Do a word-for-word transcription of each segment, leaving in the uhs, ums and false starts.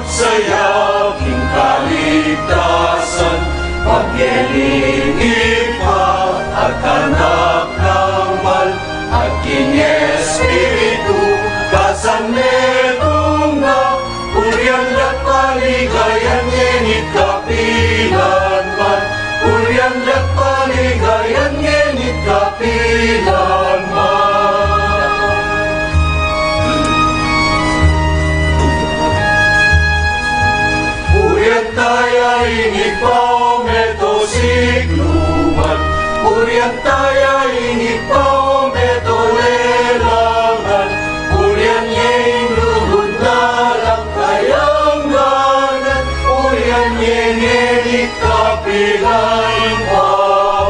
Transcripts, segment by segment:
Saya king kaligtasan, pagngeni ning Ibpa at Anak nang mal, at king Espiritu, kasan metung na, purian at paligayan ngeni at kapilan man, purian at paligayan ngeni at kapilan man. Purian ta ya ing Ibpa o meto siglu man. Purian ta ya ing Ibpa o meto lelangan. Purian ye ing lugud na alang kayangganan. Purian ye ngeni at kapilan pa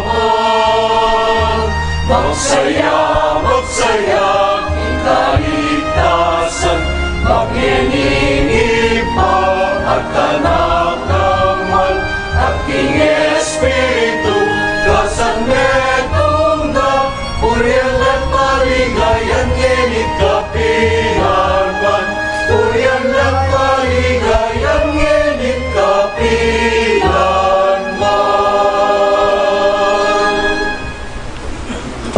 man. Magsaya, magsaya king kaligtasan, pagngeni ning Ibpa at Anak nang mal, at king Espiritu, kasan metung na, purian at paligayan ngeni at kapilan man, purian at paligayan ngeni at kapilan man.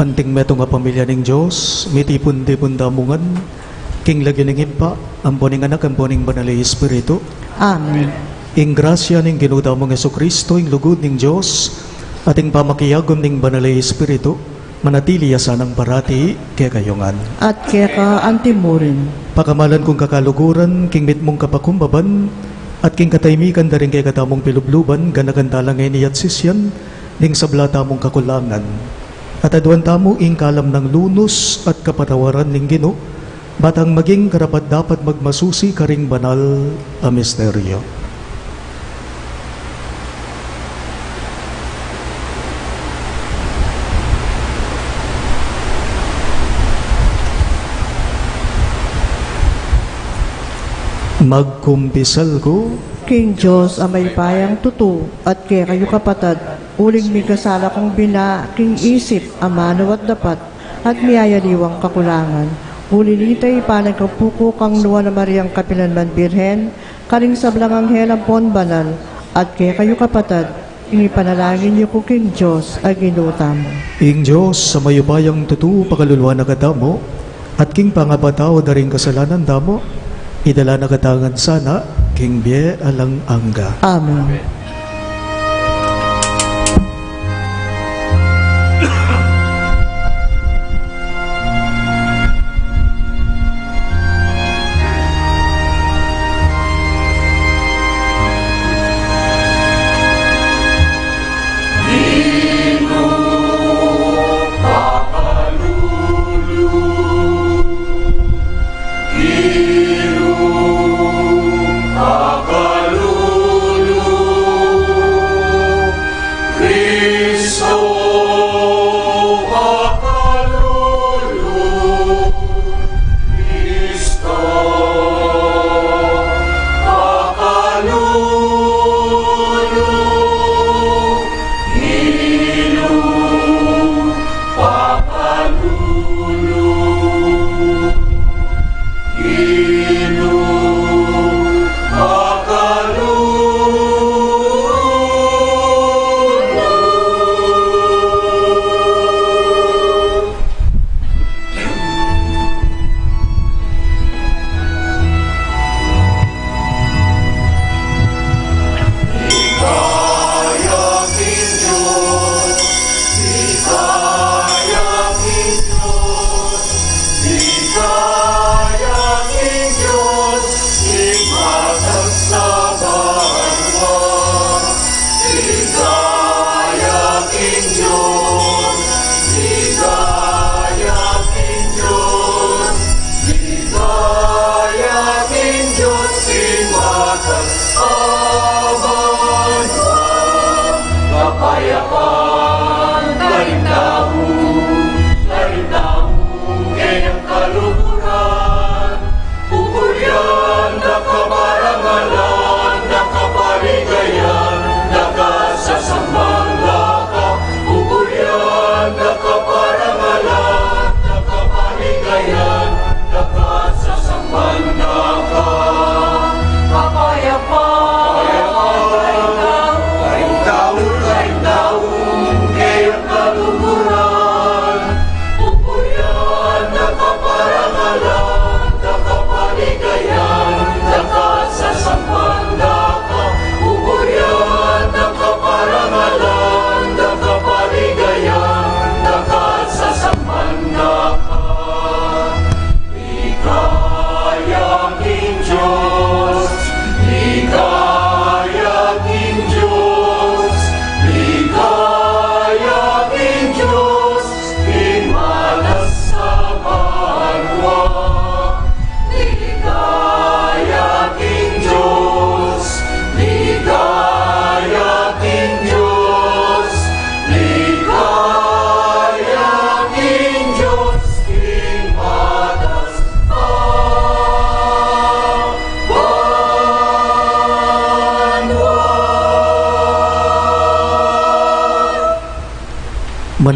Anting metung a pamilya ning Dios, mitipun-tipun tamu ngan king lagyu ning Ibpa, ampo ning Anak, ampo ning Banal a Espiritu. Amen. Ing grasya ning Ginu tamung Jesucristo, ing lugud ning Dios, at ing pamakiagum ning Banal a Espiritu, manatili ya sanang parati kekayu ngan. At keka antimurin. Pakamalan kung kakaluguran, king mitmung kapakumbaban, at king kataymikan da ring kekatamung pilubluban, ganakan tala ngeni at sisian, ning sabla tamung kakulangan. At aduan tamu ing kalam nang lunus at kapatawaran ning Ginu, ba tang maging karapat-dapat magmasusi karing banal a misteryo. Magkumpisal ku king Dios a mayupayang tutu, at kekayu kapatad, uling mikasala kung bina king isip, amanu at dapat, at miyayaliwang kakulangan. Uli nita, ipanagkapu ku kang Nuan a Mariang kapilanman Birhen, karing sablang anghel ampon banal, at kekayu kapatad, ing ipanalangin yu ku king Dios a Ginu tamu. Ing Dios a mayupayang tutu pakaluluan na katamu, at king pangapatawad da ring kasalanan tamu, idala na katamu ngan sana king bie alang angga. Amen.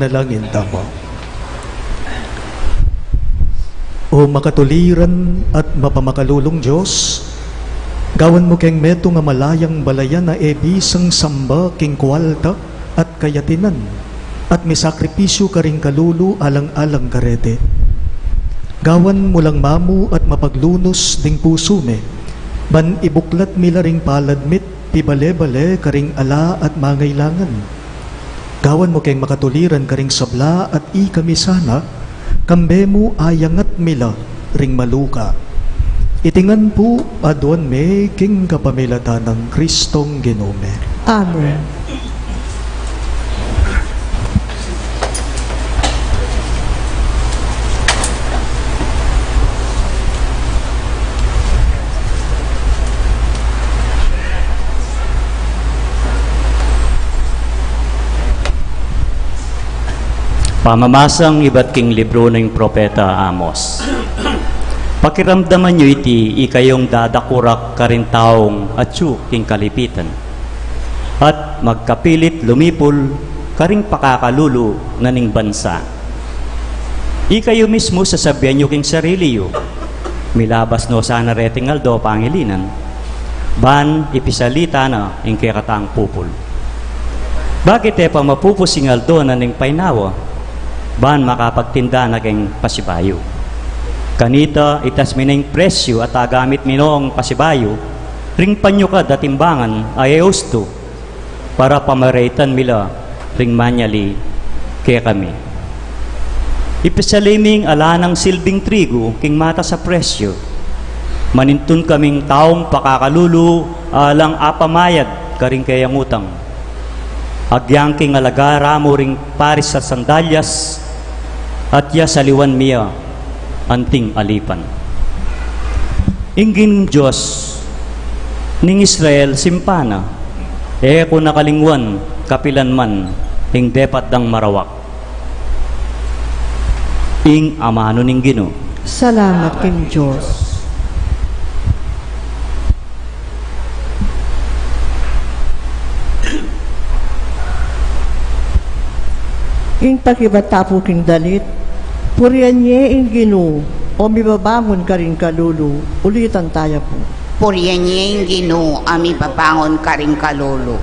Manalangin tamu. O makatuliran at mapamakalulung Dios, gawan mu keng metung a malayang balayan a e bisang samba king kualta at kayatinan, at misakripisyu karing kalulu alang-alang kareti. Gawan mu lang mamu at mapaglunus ding pusu mi, ban ibuklat mi la ring palad mit pibale-bale karing ala at mangailangan. Gawan mu keng makatuliran karing sabla at ikami sana, kambe mu ayangat mi la ring maluka. Iti ngan pu aduan mi king kapamilatan nang Kristong Ginu mi. Amen. Pamamasang ibat king libru ning propeta Amos. Pakiramdaman yu iti, ikayung dadakurak karing taung atyu king kalipitan, at magkapilit lumipul karing pakakalulu na ning bansa. Ikayu mismu sasabian yu king sarili yu, "Milabas no sana reting aldo pangilinan, ban ipisalita na ing kekatang pupul." Bakit e pa mapupus ing aldo na ning painawa, ban makapagtinda na keng pasibayu? Kanita, itas mi na ing presyu at agamit mi nong pasibayu ring panyukad a timbangan a e ustu, para pamaraitan mi la ring manyali kekami. Ipisali ming ala nang silbing trigu king matas a presyu. Manintun kaming taung pakakalulu alang apamayad karing keyang utang. Agyang king alaga ra mu ring paris a sandalyas, at ya saliwan mi ya anting alipan. Ing Ginung Dios ning Israel simpan na, e ku na kalingwan kapilan man ing depat dang marawak. Ing amanu ning Ginu. Salamat king Dios. Ing pakibat ta pu king dalit, purian ye ing Ginu, o mibabangun karing kalulu. Ulitan taya pu. Purian ye ing Ginu, a mibabangun karing kalulu.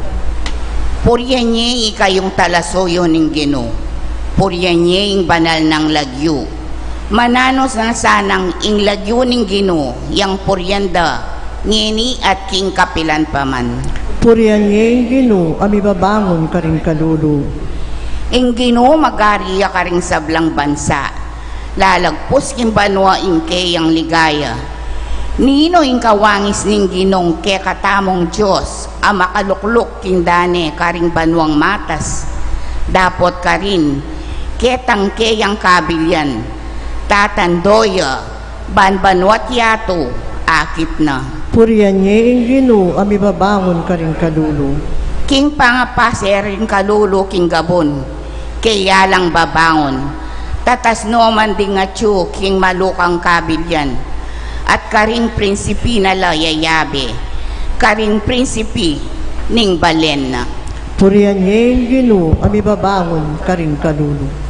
Purian ye ikayung talasuyu ning Ginu. Purian ye ing banal nang lagyu. Mananu na sanang ing lagyu ning Ginu yang purian da, ngeni at king kapilan pa man. Purian ye ing Ginu, a mibabangun karing kalulu. Ing Ginu magari ya karing sablang bansa. Lalagpus king banua ing keyang ligaya. Ninu ing kawangis ning Ginung kekatamung Dios, a makalukluk king dane karing banuang matas? Dapot karin, ketang keyang kabilian, tatando ya, ban banua't yatu, akit na. Purian ye ing Ginu, a mibabangun karing kalulu. King pangapase ring kalulu king gabun, keya lang babangun. Tatas no man ding atyu king malukang kabilian, at karing prinsipi na la yayabe, karing prinsipi ning balen na. Purian ye ing Ginu, a mibabangun karing kalulu.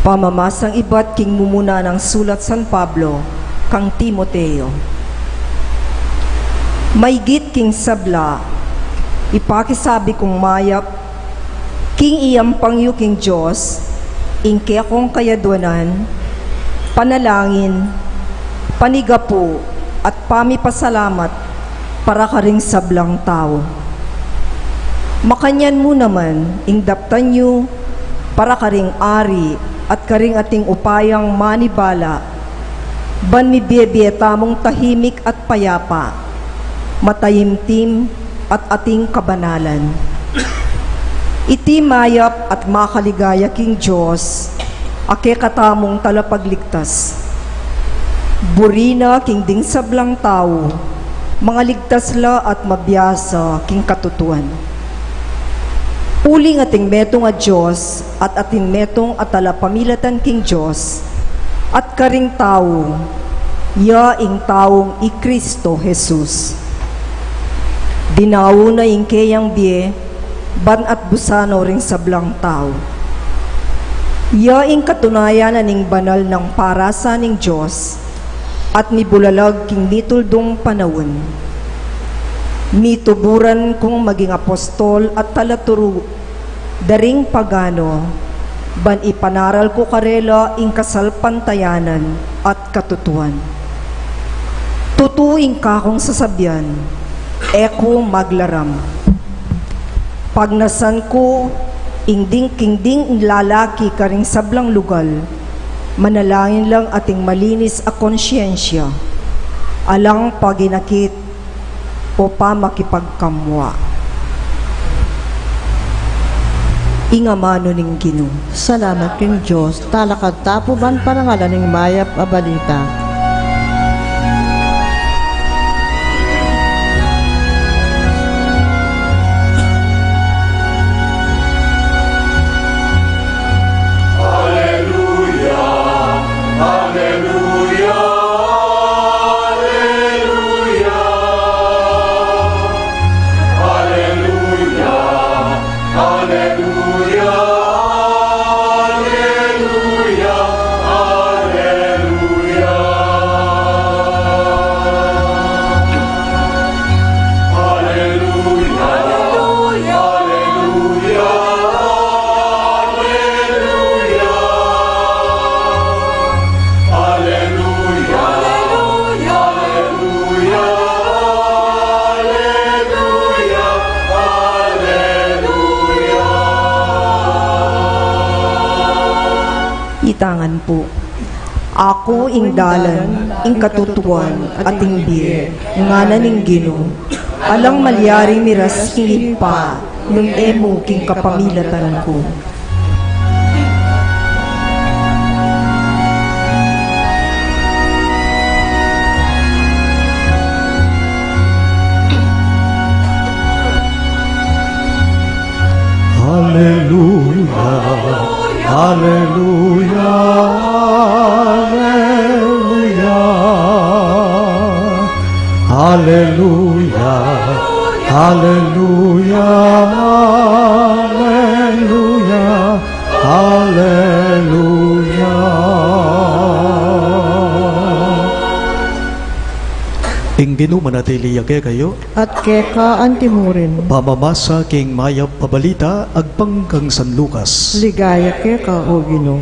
Pamamasang ibat king mumuna nang sulat San Pablo kang Timoteo. Maygit king sabla, ipakisabi kung mayap, king iyampang yu king Dios ing kekong kayaduanan, panalangin, panigapu, at pamipasalamat para karing sablang tau. Makanyan mu naman ing daptan yu para karing ari at karing ating upayang manibala, ban mibie-bie tamung tahimik at payapa, matayimtim at ating kabanalan. Iti mayap at makaligaya king Dios, a kekatamung talapagligtas. Buri na king ding sablang tau, mangaligtas la at mabiasa king katutuan. Uling atin metung a Dios at atin metung a talapamilatan king Dios, at karing tau, ya ing taung i Kristo Jesus. Dinau na ing keyang bie, ban atbusan no ring sablang tau. Ya ing katunayan na ning banal nang parasan ning Dios, at mibulalag king mituldung panaun. Mituburan kung maging apostol at talaturu da ring pagano, ban ipanaral ku karela ing kasalpantayanan at katutuan. Tutu ing kakung sasabian, e ku maglaram. Pagnasan ku ing ding king ding lalaki karing sablang lugal, manalangin lang ating malinis a konsyensya, alang paginakit o pamakipagkamwa. Ing amanu ning Ginu. Salamat king Dios. Talakad ta pu ban parangalan ing mayap a balita. Aleluya, aleluya, aleluya, aleluya, aleluya, aleluya, aleluya. Aleluya, aleluya, aleluya, aleluya, aleluya, aleluya, aleluya. Itangan pu. Aku ing dalan, ing katutuan, at ing bie, ngana ning Ginu. Alang malyaring miras king Ibpa, nung e mu king kapamilatan ku. Aleluya, aleluya, aleluya, aleluya, aleluya, aleluya, aleluya. Ing Ginu manatili ya kekayu. At keka antimurin. Pamamasa king mayap a balita agpang kang San Lucas. Ligaya keka, O Ginu.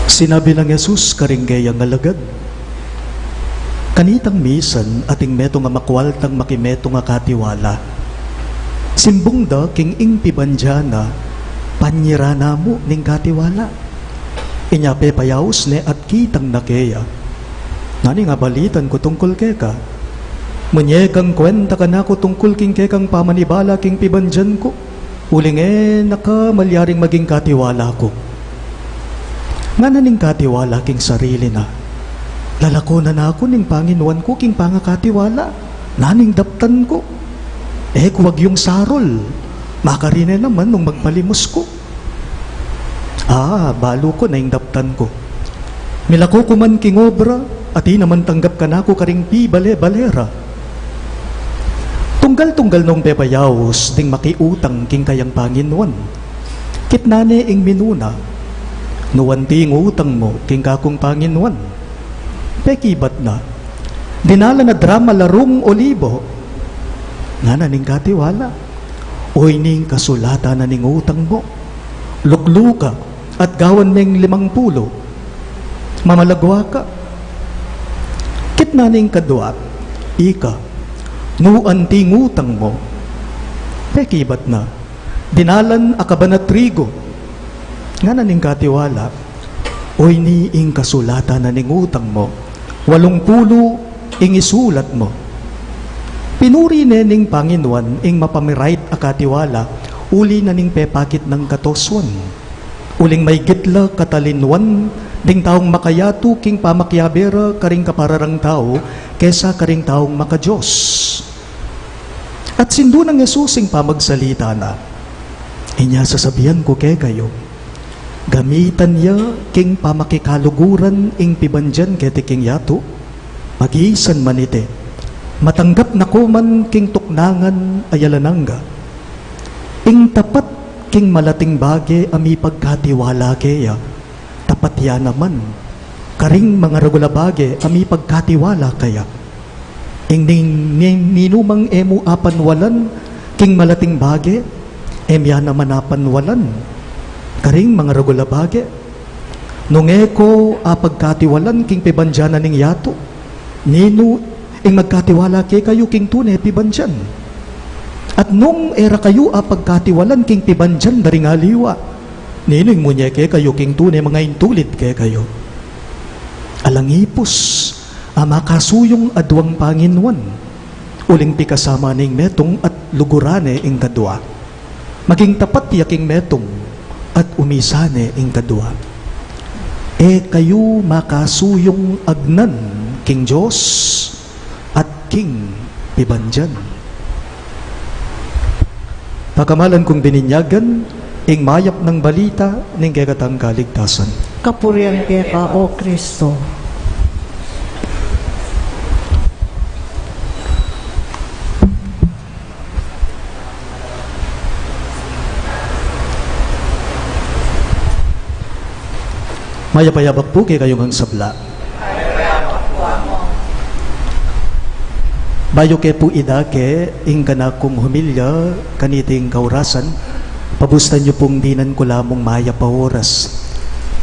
Sinabi nang Jesus karing keyang alagad, Kanitang misan ating metung a makwaltang makimetung a katiwala. Simbung da king ing pibandian na, panyiran na mu ning katiwala. Inya pepayaus ne at kitang na keya. Nanu ing abalitan ku tungkul keka? Menye kang kwenta kanaku tungkul king kekang pamanibala king pibandian ku. Uling e na ka malyaring maging katiwala ku. Ngana ning katiwala king sarili na, lalakunan na ku ning panginuan ku king pangakatiwala. Nanu ing daptan ku? E ku agyung sarul. Makarine naman nung magpalimus ku. A, balu ku na ing daptan ku. Milako ku man king obra, atin naman tanggap kanaku karing pibale-bale ra. Tunggal-tunggal nung pepayaus ding makiutang king kayang panginuan. Kitnan ne ing minuna, nu anti ing utang mu king kakung panginuan? Pekibat na, dinalan a drama larung olibo. Ngana ning katiwala, oyni ing kasulatan na ning utang mu. Lukluka at gawan meng limang pulu. Mamalagwa ka. Kitnan ne ing kadua, ika, nu anti ing utang mu? Pekibat na, dinalan a kaban a trigo. Ngana ning katiwala, oyni ing kasulatan na ning utang mu. Walung pulu ing isulat mu. Pinuri ne ning panginuan ing mapamirait a katiwala, Uli na ning pepakit nang katosuan, uling maygit la katalinwan ding taung makayatu king pamakiabe ra karing kapararang tau kesa karing taung maka-Dios. At sindu nang Jesus ing pamagsalita na, inya sasabian ku kekayu, gamitan ya king pamakikaluguran ing pibandian keti king yatu, magisan man iti, matanggap na ko man king tuknangan a alang angga. Ing tapat king malating bage a mipagkatiwala keya, tapat ya naman karing mangaragul a bage a mipagkatiwala keya. Ing ning, ning, ninumang e mu apanwalan king malating bage, e mu ya naman apanwalan karing mangaragul a bage. Nung e ko apagkatiwalan king pibandian na ning yatu, ninu ing magkatiwala kekayu king tune pibandian? At nung e ra kayu apagkatiwalan king pibandian da ring aliwa, ninu ing munye kekayu king tune mangaintulid kekayu? Alang ipus a makasuyung aduang panginuan, uling pikasama ne ing metung at luguran ne ing kadua. Maging tapat ya king metung at umisan ne ing kadua. E kayu makasuyung agnan king Dios at king pibandian. Pakamalan kung bininyagan ing mayap nang balita ning kekatang kaligtasan. Kapurian keka, O Kristo. Mayap a yabak pu kekayu ngan sabla. Bayu ke pu idake ing kanakung humilya kaniting kaurasan, pabustan yu pung dinan ku lamung mayap a oras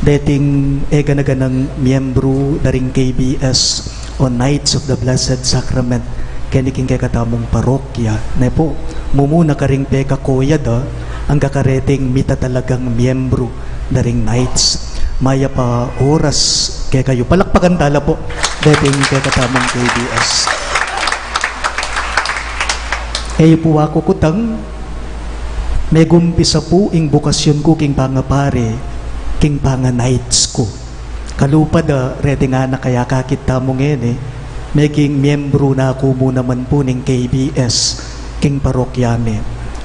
deting e gana-ganang miyembru da ring K B S o Knights of the Blessed Sacrament keni king kekatamung parokya, ne pu? Mumuna karing pekakoya da, angga kareting mita talagang miyembru da ring Knights. Mayap a oras kekayu. Palakpakan tala pu deting kekatamung K B S. E yu pu aku kutang, megumpisa pu ing bukasyun ku king pangapari king panga-Knights ku. Kalupa da reting anak a akakit tamu ngeni, meging miyembru na ku mu naman pu ning K B S king parokya mi.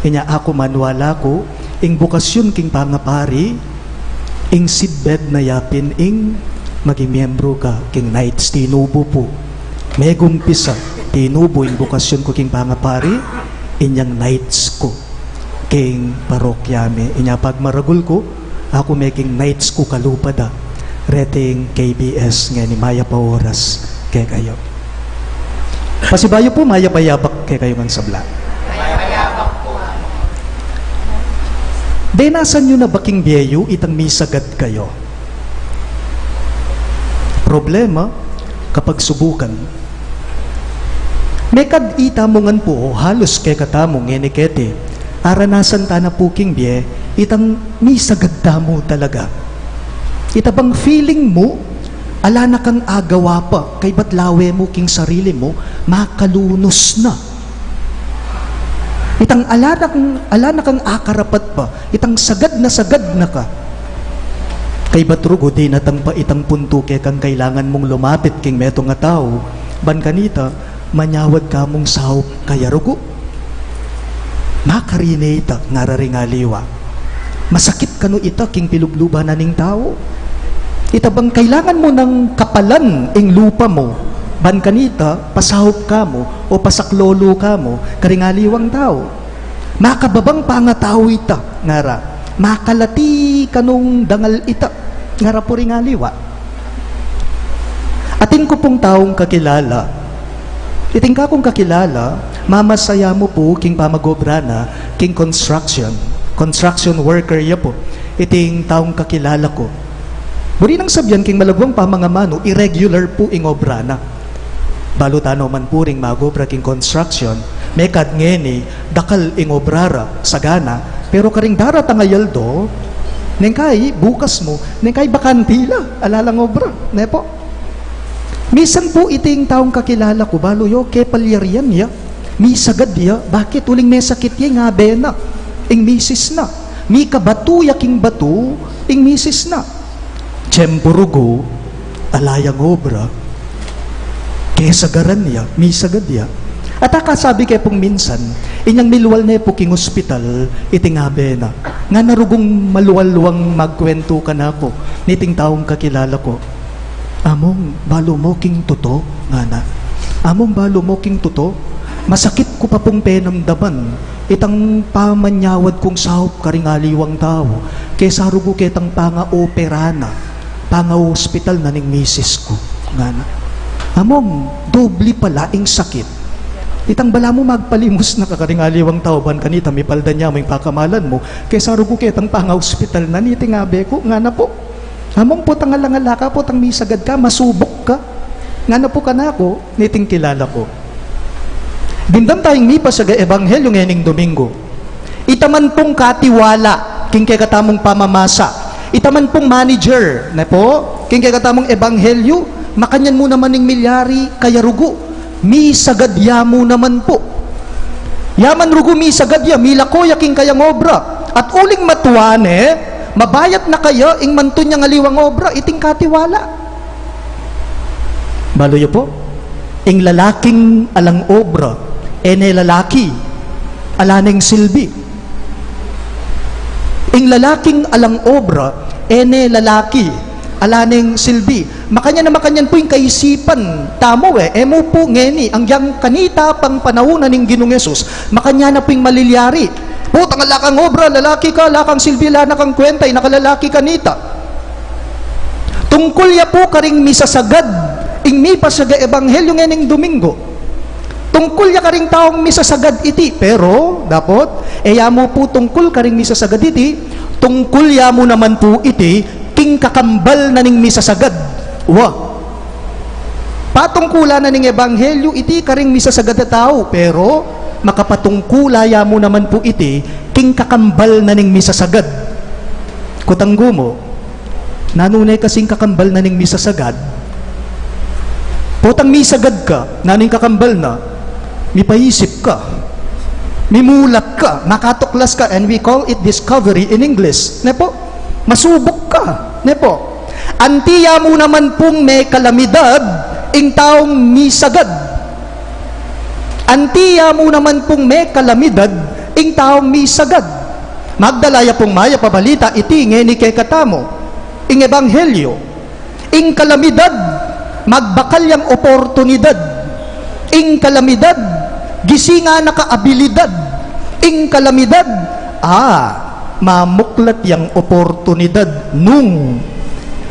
Inya aku maniwala ku, ing bukasyun king pangapari, ing seedbed na ya pin ing maging miyembru ka king Knights. Tinubu pu. Megumpisa, tinubu ing bukasyun ku king pangapari, inyang Knights ku king parokya mi. Inya pagmaragul ku, aku meging Knights ku kalupa da reting K B S ngeni. Mayap a oras kekayu. Pasibayu pu, mayap a yabak kekayu ngan sabla. Denasan yu na ba king bie yu itang misagad kayu? Problema, kapagsubukan. Mekad itamu ngan pu, o halus kekatamu ngeni keti, aranasan ta na pu king bie itang misagad tamu talaga. Ita bang feeling mu, ala na kang agawa pa, kaybat lawe mu king sarili mu, makalunus na. Itang ala na kang, ala na kang akarapat pa, itang sagad na sagad na ka. Kaybat rugu dinatang pa itang puntu kekang kailangan mung lumapit king metung a tau, ban kanita, manyawad ka mung saup kaya rugu. Makarine ita, ngara ring aliwa. Masakit kanu ita king pilubluban na ning tau. Ita bang kailangan mu nang kapalan ing lupa mu, ban kanita, pasaup ka mu, o pasaklolo ka mu, karing aliwang tau. Makababang pangatau ita, ngara. Makalati kanung dangal ita, ngara pu ring aliwa. Atin ku pung taung kakilala. Iting kakung kakilala, mamasaya mu pu king pamag-obra na king construction. Construction worker ya pu. Iting taung kakilala ku. Buri nang sabian king malagwang pamangamanu, irregular pu ing obra na. Balu tano man pu ring mag-obra king construction, mekad ngeni, dakal ing obra ra, sagana, pero karing daratang a aldo, neng kai, bukas mu, neng kai bakanti la, ala lang obra, ne pu? Misan pu iting taung kakilala ku, balu yu, ke palyarian ya, misagad ya, bakit? Uling mesakit ya ing abe na. ing misis na. Mikabatu ya king batu ing misis na. Tiyempu rugu, ala yang obra, kesagaran ya, misagad ya. At akasabi ke pung minsan, inyang milual ne pu king ospital, iting abe na, ngana rugung malual-luang magkuwentu kanaku niting taung kakilala ku. Among, balu mu king tutu, ngana. Among, balu mu king tutu, masakit ku pa pung penamdaman itang pamanyawad kung saup karing aliwang tau kesa rugu ketang pangaopera na, pangaospital na ning misis ku, ngana. Among, dobli pala ing sakit. Itang balamu magpalimus na ka karing aliwang tau, ban kanita mipaldan ya mu ing pakamalan mu kesa rugu ketang pangaospital na, niting abe ku, ngana pu. Among, potang alang-ala ka, potang misagad ka, masubuk ka, ngana pu kanaku niting kilala ku. Dimdam tayung mipasaga ebanghelyu ngening Domingo. Ita man pung katiwala king kekatamung pamamasa, ita man pung manager, ne pu, king kekatamung ebanghelyu, makanyan mu naman ing milyari kaya rugu, misagad ya mu naman pu. Ya man rugu misagad ya, milako ya king kayang obra. At uling matua ne, mabayat na kaya ing mantun yang aliwang obra, iting katiwala. Balu yu pu? Ing lalaking alang obra, e ne lalaki, ala neng silbi. Ing lalaking alang obra, e ne lalaki, ala neng silbi. Makanyan a makanyan pu ing kaisipan tamu e, e mu pu ngeni, anggiyang kanita pang panaun na ning Ginung Jesus, makanyan na pu ing malilyari. Potang ala kang obra, lalaki ka, ala kang silbi, ala na kang kwenta, inakalalaki kanita. Tungkul ya pu karing misasagad, ing mipasaga ebanghelyu ngening Domingo. Tungkul ya karing taung misasagad iti, pero, dapot, e ya mu pu tungkul karing misasagad iti, tungkul ya mu naman pu iti, king kakambal na ning misasagad. Wa. Patungkulan na ning ebanghelyu iti karing misasagad a tau, pero, makapatungkula ya mu naman pu iti, king kakambal na ning misasagad. Kutang gumu, nanu ne kasing kakambal na ning misasagad? Potang misagad ka, nanu ing kakambal na? Mipaisip ka, mimulat ka, makatuklas ka, and we call it discovery in English. Ne pu? Masubuk ka. Ne pu? Anti ya mu naman pung mekalamidad ing taung misagad. Anti ya mu naman pung mekalamidad ing taung misagad. Magdala ya pung mayap a balita iti ngeni kekatamu, ing ebanghelyu. Ing kalamidad, magbakal yang oportunidad. Ing kalamidad, gisingan na ka abilidad. Ing kalamidad, a, mamuklat yang oportunidad nung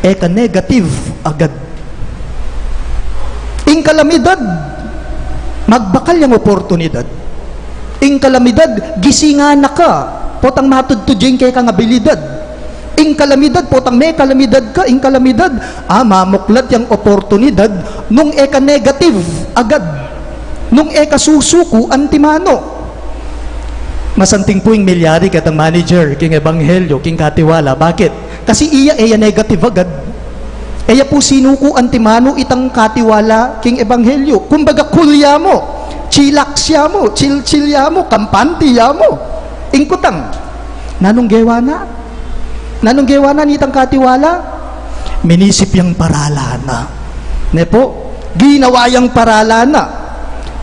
e ka negative agad. Ing kalamidad, magbakal yang oportunidad. Ing kalamidad, gisingan na ka, potang matudtud ya ing kekang abilidad. Ing kalamidad, potang mekalamidad ka, ing kalamidad, a, mamuklat yang oportunidad nung e ka negative agad, nung e ka susuku antimanu. Masanting pu ing milyari ketang manager king ebanghelyu, king katiwala. Bakit? Kasi iya, e ya negative agad. E ya pu sinuku antimanu itang katiwala king ebanghelyu. Kumbaga, cool ya mu, chillax ya mu, chill-chill ya mu, kampante ya mu. Ing kutang, nanung gewa na? Nanung gewa na nitang katiwala? Minisip yang paralan na. Ne pu? Ginawa yang paralan na.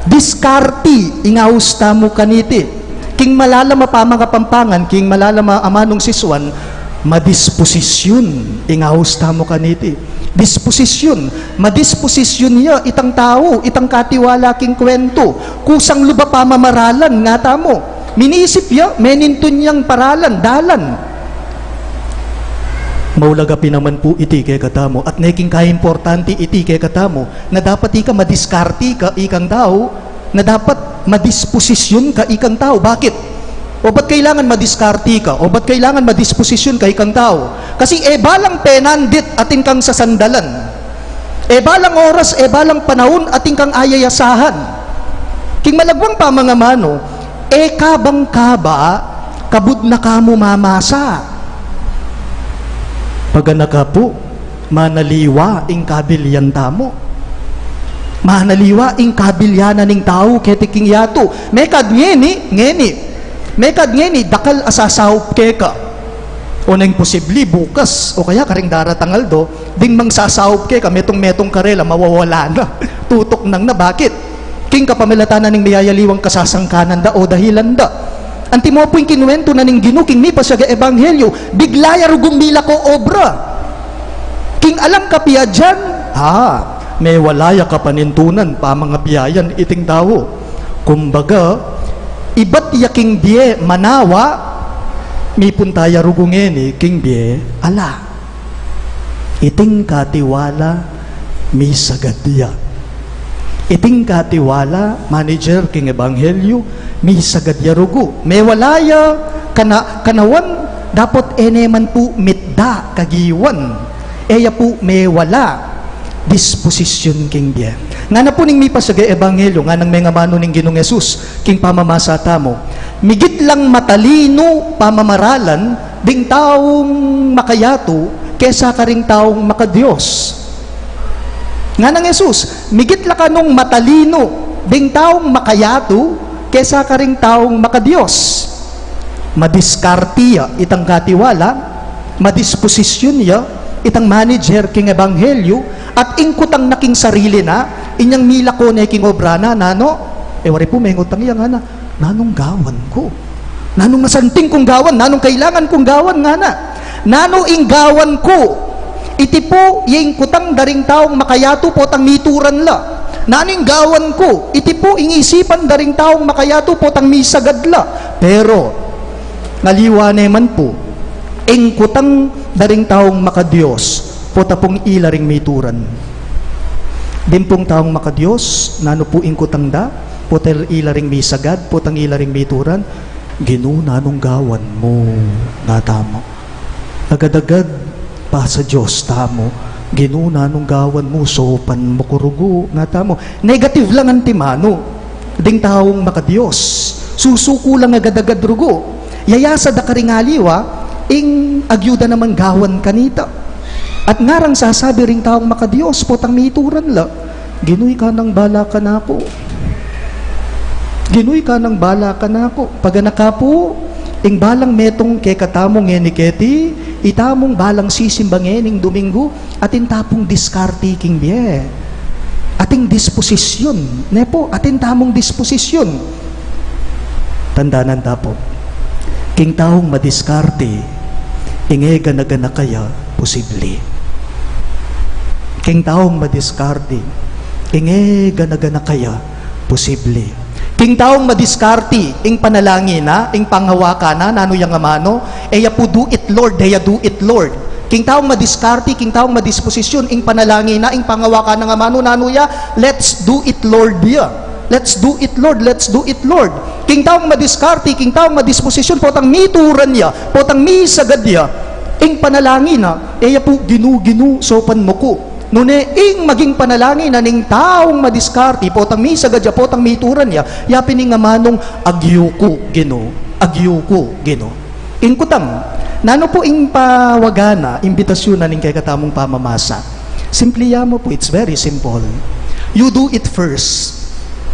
Diskarte ing aus tamu kaniti. King malalam a pamangapampangan, king malalam a amanung sisuan, madisposisyun ing aus tamu kaniti. Disposisyun, madisposisyun ya itang tau, itang katiwala king kwentu. Kusang lub a pamamaralan ngatamu. Minisip ya, menintun yang paralan, dalan. Maulaga pin naman pu iti kekatamu, at neking kaimportante iti kekatamu, na dapat ika madiskarte ka ikang tau, na dapat madisposisyun ka ikang tau. Bakit? O ba't kailangan madiskarte ka? O ba't kailangan madisposisyun ka ikang tau? Kasi e balang penandit atin kang sasandalan. E balang oras, e balang panaun atin kang ayayasahan. King malagwang pamangamanu, e ka bang kaba, kabud na ka mu mamasa. Paganaka pu, manaliwa ing kabilian tamu. Manaliwa ing kabilian na ning tau keti king yatu. Mekad ngeni, ngeni. Mekad ngeni, dakal a sasaup keka. O neng posibli, bukas, o kaya karing daratang aldo, ding mangsasaup keka, metung-metung karela, mawawala na. Tutuknang na, bakit? King kapamilatan na ning miyayaliwang kasasangkanan da o dahilan da. Antimo pu ing kinuwentu na ning Ginu king mipasiag a ebanghelyo, bigla ya rugung milako obra. King alang kapiadan, ha, mewala ya kapanintunan, pamangabiayan iting tau. Kumbaga, ibat ya king bie manawa, mipunta ya rugung ngeni king bie ala. Iting katiwala, misagad ya. Iting katiwala, manager king ebanghelyo, misagad ya rugu. Mewala ya kana-, kanawan, dapot e ne man pu mitda kagiwan. E ya pu mewala disposisyun king bie. Ngana pu ning mipasiag a ebanghelyo, nganang mengamanu ning Ginung Jesus king pamamasa tamu, migit lang matalinu pamamaralan ding taung makayatu kesa karing taung makadios. Nganang Jesus, migit la kanung matalinu ding taung makayatu kesa karing taung makadios. Madiskarte ya itang katiwala, madisposisyun ya itang manager king ebanghelyo, at ing kutang na king sarili na, inyang milako ne king obra na, nanu? E wari pu mengutang ya, ngana, nanung gawan ku? Nanung masanting kung gawan? Nanung kailangan kung gawan, ngana? Nanu ing gawan ku? Iti pu ya ing kutang da ring taung makayatu potang mituran la. Nanu ing gawan ku? Iti pu ing isipan da ring taung makayatu potang misagad la. Pero, ngaliwa ne man pu, ing kutang da ring taung makadios, pota pung ila ring mituran. Ding pung taung makadios, nanu pu ing kutang da, pota ila ring misagad, potang ila ring mituran, Ginu, nanung gawan mu, ngatamu. Agad-agad, pasa Dios tamu, Ginu, nanung gawan mu, saupan mu ku rugu, ngatamu. Negative lang antimanu ding taung makadios. Susuku lang agad-agad rugu. Yaya sa da karing aliwa, ing agyu da namang gawan kanita. At ngarang sasabi ring taung makadios, potang mituran la, Ginu, ika nang bala kanaku. Ginu, ika nang bala kanaku. Paganaka pu, ing balang metung kekatamu ngeni keti, itamung balang sisimba ngening Dominggu, atin ta pung diskarte king bie. Ating disposisyun. Ne pu, atin tamung disposisyun. Tandanan ta pu. King taung madiskarte, ing e gana-ganaka ya posible. King taung madiskarte, ing e gana-ganaka ya posible. King taung madiskarte, ing panalangin na, ing pangawaka na, nanu yang amanu, e ya pu, "Do it, Lord," e ya, "Do it, Lord." King taung madiskarte, king taung madisposisyun, ing panalangin na, ing pangawaka na nga amanu, nanu ya, "Let's do it, Lord," ya. "Let's do it, Lord. Let's do it, Lord." King taung madiskarte, king taung madisposisyun, potang mituran ya, potang misagad ya, ing panalangin na, e ya pu, "Ginu, Ginu, saupan mu ku." Nune, ing maging panalangin na ning taung madiskarte, potang misagad ya, potang mituran ya, ya pin ing amanung, "Agyu ku, Ginu, agyu ku, Ginu." Ing kutang, nanu pu ing pawaga na, imbitasyun na ning kekatamung pamamasa? Simple ya mu pu, it's very simple. You do it first,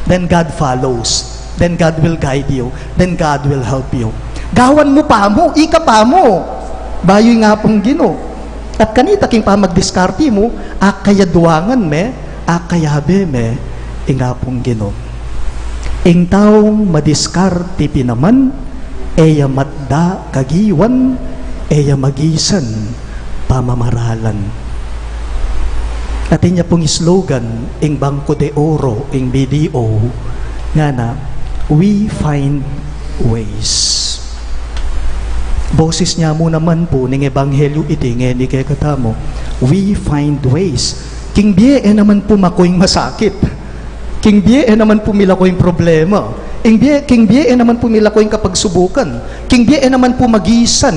then God follows, then God will guide you, then God will help you. Gawan mu pamu, ika pamu, bayu ing Apung Ginu. At kanita king pamagdiskarte mu, akayaduangan me, akayabe me, ing Apung Ginu. Ing taung madiskarte pin naman, e ya matda kagiwan, e ya magisan pamamaralan. Atin ya pung slogan ing Banco de Oro, ing B D O, ngana, "We find ways." Boses na mu naman pu ning ebanghelyu iti ngeni kekatamu, "We find ways." King bie e naman pu makuing masakit. King bie e naman pu milako ing problema. Ing bie, king bie e naman pu milako ing kapagsubukan. King bie e naman pu magisan.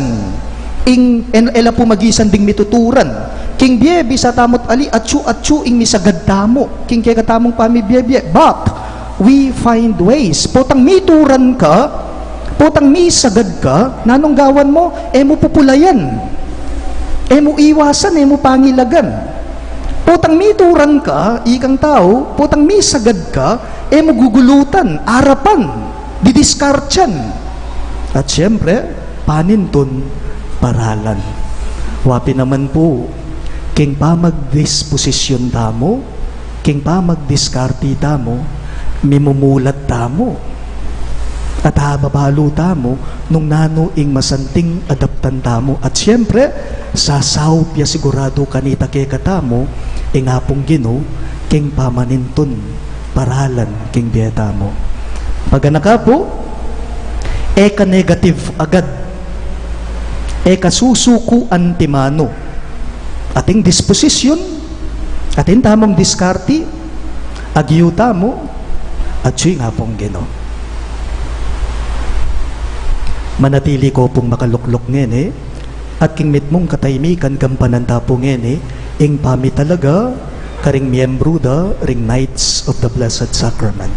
Ing, e, e la pu magisan ding mituturan. King bie bisa tamu't ali, atsu-atsu ing misagad tamu king kekatamung pamibie-bie. But we find ways. Potang mituran ka, potang misagad ka, nanung gawan mu? E mu pupulayan. E mu iwasan, e mu pangilagan. Potang mituran ka, ikang tau, potang misagad ka, e mu gugulutan, arapan, didiskartsan. At siyempre, panintun, paralan. Wa pin naman pu, king pamagdisposisyon tamu, king pamagdiskarte tamu, mimumulat tamu. At hababalu tamu nung nanu ing masanting adaptan tamu. At siyempre, sasaup ya siguradu kanita kekatamu ing Apung Ginu king pamanintun, paralan king bie tamu. Paganaka pu, e ka negative agad, e ka susuku antimanu. Atin disposisyon, atin tamung diskarte, agyu tamu, atyu ing Apung Ginu. Manatili ko pung makalukluk ngeni, at king mitmung katahimikan gampanan ta pu ngeni ing pamitalaga karing miyembru da ring Knights of the Blessed Sacrament.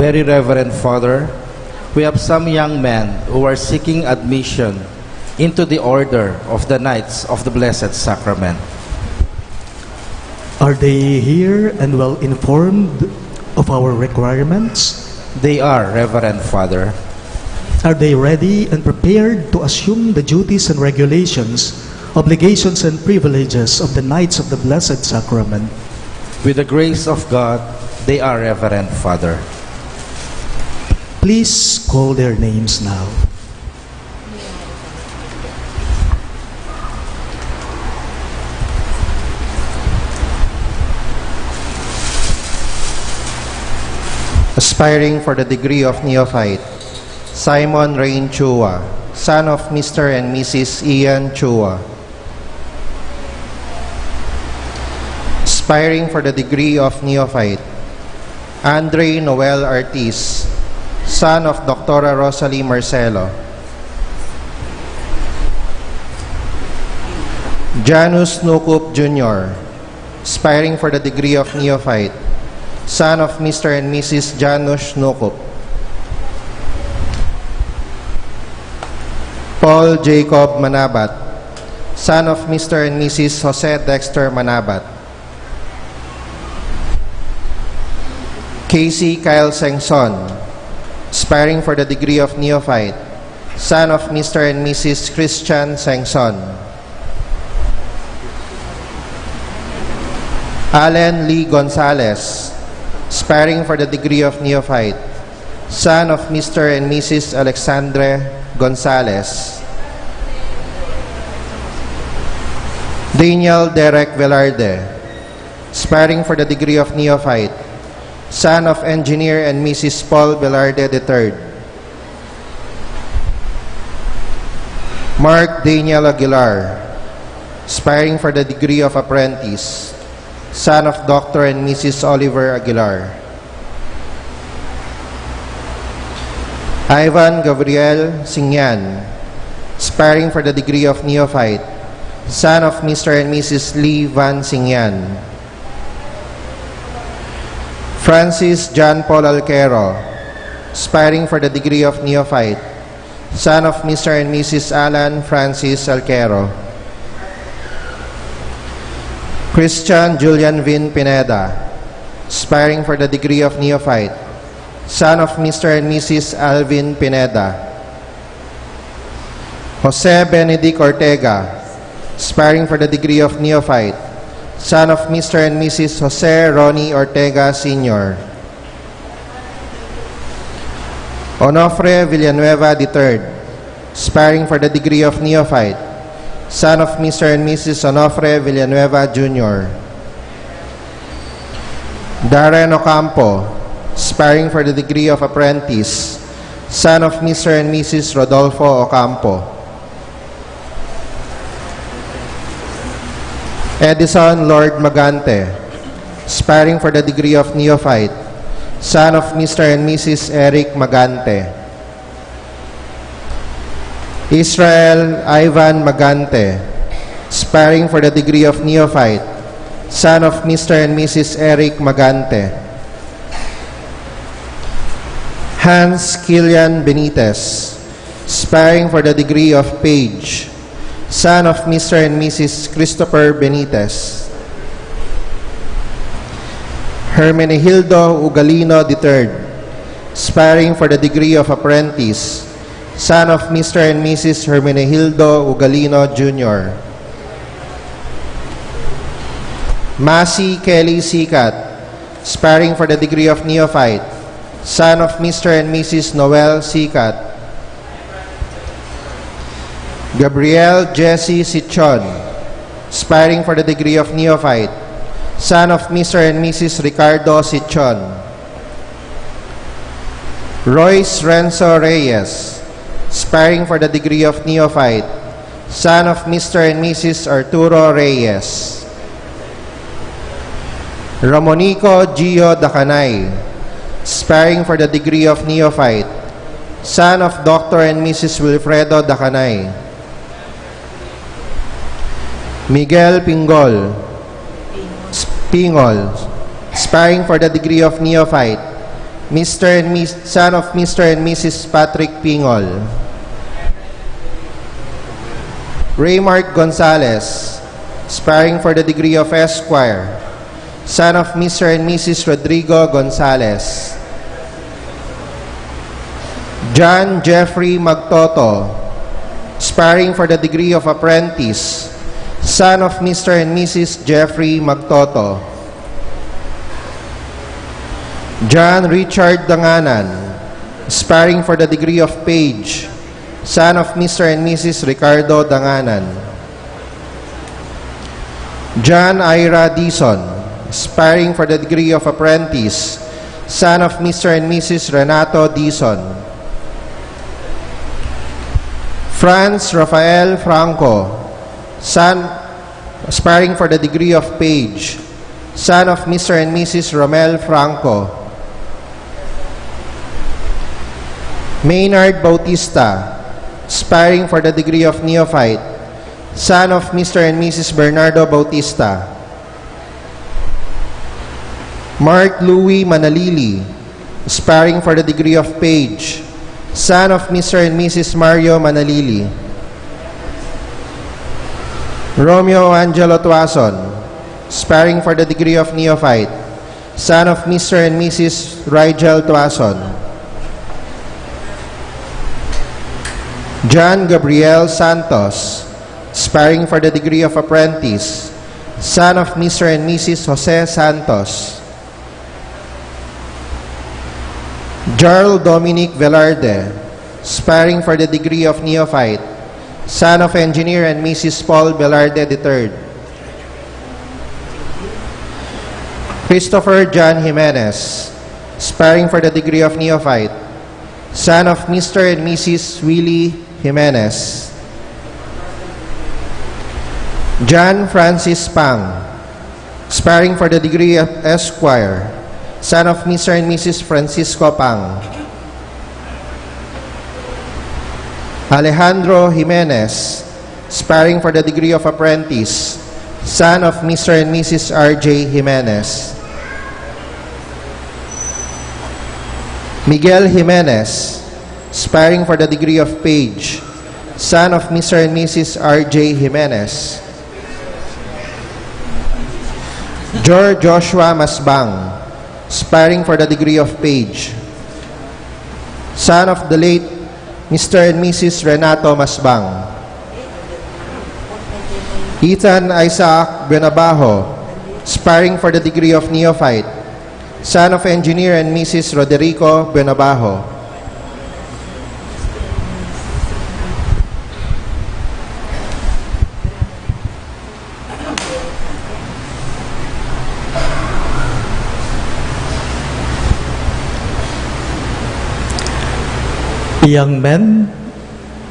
Very Reverend Father, we have some young men who are seeking admission into the Order of the Knights of the Blessed Sacrament. Are they here and well informed of our requirements? They are, Reverend Father. Are they ready and prepared to assume the duties and regulations, obligations and privileges of the Knights of the Blessed Sacrament? With the grace of God, they are, Reverend Father. Please call their names now. Aspiring for the degree of neophyte, Simon Rain Chua, son of Mister and Missus Ian Chua. Aspiring for the degree of neophyte, Andre Noel Artis, son of Doctora Rosalie Marcelo. Janus Nukup Junior, aspiring for the degree of neophyte, son of Mister and Missus Janusz Nukup. Paul Jacob Manabat, son of Mister and Missus Jose Dexter Manabat. Casey Kyle Sengson, aspiring for the degree of neophyte, son of Mister and Missus Christian Sengson. Allen Lee Gonzalez, aspiring for the degree of neophyte, son of Mister and Missus Alexandre Gonzalez. Daniel Derek Velarde, aspiring for the degree of neophyte, son of Engineer and Missus Paul Velarde the third. Mark Daniel Aguilar, aspiring for the degree of apprentice, son of Doctor and Missus Oliver Aguilar. Ivan Gabriel Singyan, aspiring for the degree of neophyte, son of Mister and Missus Lee Van Singyan. Francis John Paul Alquero, aspiring for the degree of neophyte, son of Mister and Missus Alan Francis Alquero. Christian Julian Vin Pineda, aspiring for the degree of neophyte, son of Mister and Missus Alvin Pineda. Jose Benedict Ortega, aspiring for the degree of neophyte, son of Mister and Missus Jose Ronnie Ortega Senior. Onofre Villanueva the third, aspiring for the degree of neophyte, son of Mister and Missus Onofre Villanueva Junior. Darren Ocampo, aspiring for the degree of apprentice, son of Mister and Missus Rodolfo Ocampo. Edison Lord Magante, aspiring for the degree of neophyte, son of Mister and Missus Eric Magante. Israel Ivan Magante, aspiring for the degree of neophyte, son of Mister and Missus Eric Magante. Hans Kilian Benitez, aspiring for the degree of page, son of Mister and Missus Christopher Benitez. Hermenegildo Ugalino the third, aspiring for the degree of apprentice, son of Mister and Missus Hermenegildo Ugalino Junior Masi Kelly Sikat, aspiring for the degree of neophyte, son of Mister and Missus Noel Sikat. Gabriel Jesse Sichon, aspiring for the degree of neophyte, son of Mister and Missus Ricardo Sichon. Royce Renzo Reyes, aspiring for the degree of neophyte, son of Mister and Missus Arturo Reyes. Ramonico Gio Dacanay, aspiring for the degree of neophyte, son of Doctor and Missus Wilfredo Dacanay. Miguel Pingol, Pingol, aspiring for the degree of neophyte, Mister and Miss, son of Mister and Missus Patrick Pingol. Raymark Gonzalez, aspiring for the degree of Esquire, son of Mister and Missus Rodrigo Gonzalez. John Jeffrey Magtoto, aspiring for the degree of apprentice, son of Mister and Missus Jeffrey Magtoto. John Richard Danganan, aspiring for the degree of page, son of Mister and Missus Ricardo Danganan. John Ira Dizon, aspiring for the degree of apprentice, son of Mister and Missus Renato Dizon. Franz Rafael Franco, son, aspiring for the degree of page, son of Mister and Missus Romel Franco. Maynard Bautista, aspiring for the degree of neophyte, son of Mister and Missus Bernardo Bautista. Mark Louis Manalili, aspiring for the degree of page, son of Mister and Missus Mario Manalili. Romeo Angelo Tuason, aspiring for the degree of neophyte, son of Mister and Missus Rigel Tuason. John Gabriel Santos, aspiring for the degree of apprentice, son of Mister and Missus Jose Santos. Jarl Dominic Velarde, aspiring for the degree of neophyte, son of Engineer and Missus Paul Velarde the third. Christopher John Jimenez, aspiring for the degree of neophyte, son of Mister and Missus Willie Jimenez. John Francis Pang, aspiring for the degree of Esquire, son of Mister and Missus Francisco Pang. Alejandro Jimenez, aspiring for the degree of apprentice, son of Mister and Missus R J Jimenez. Miguel Jimenez, aspiring for the degree of page, son of Mister and Missus R J Jimenez. Jor Joshua Masbang, aspiring for the degree of page, son of the late Mister and Missus Renato Masbang. Ethan Isaac Buenabajo, aspiring for the degree of neophyte, son of Engineer and Missus Roderico Buenabajo. Young men,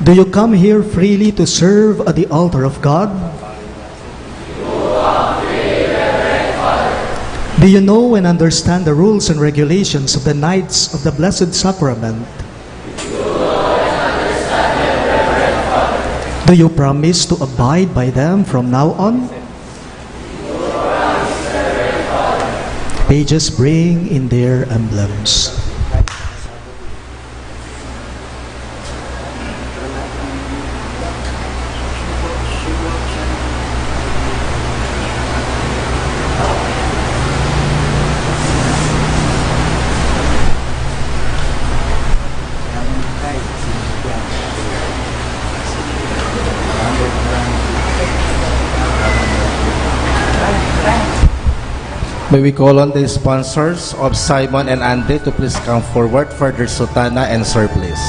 do you come here freely to serve at the altar of God? Do you know and understand the rules and regulations of the Knights of the Blessed Sacrament? Do you promise to abide by them from now on? Pages, bring in their emblems. May we call on the sponsors of Simon and Andy to please come forward for their sutana and surplice.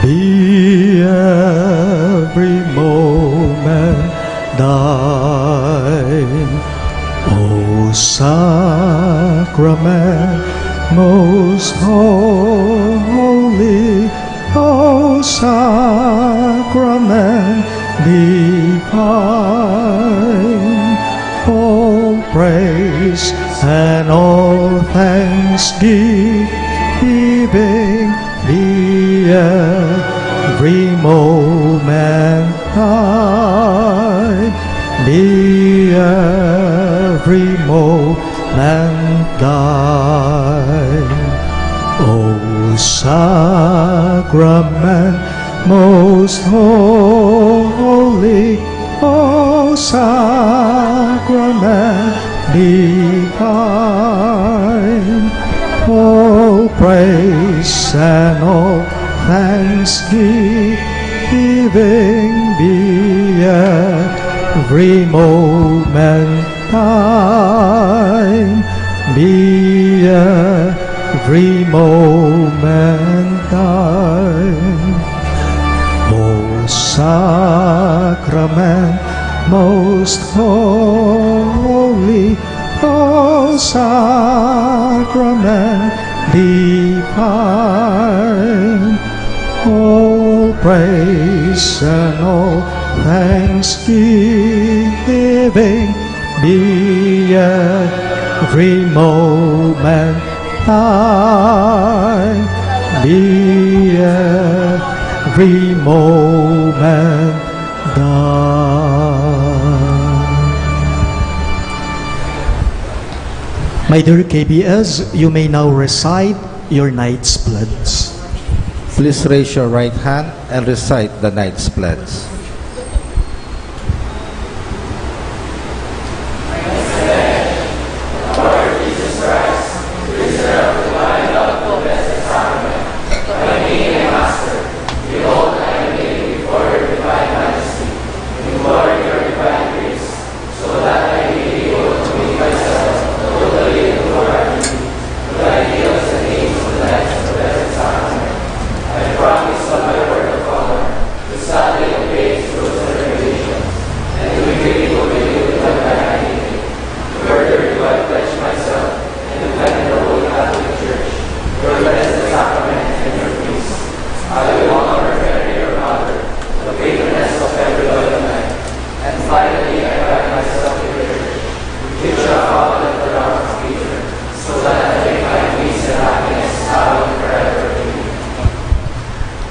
Be every moment thine, O sacrament most holy, O sacrament divine. All praise and all thanksgiving be every moment thine, be every moment thine. O sacrament most holy, O sacrament divine, all praise and all thanksgiving be every moment thine, be every moment thine. Most sacrament, most holy, O sacrament divine, all praise and all thanksgiving be every moment thine, be every moment thine. My dear K B S, you may now recite your Knight's Pledge. Please raise your right hand and recite the Knight's Pledge.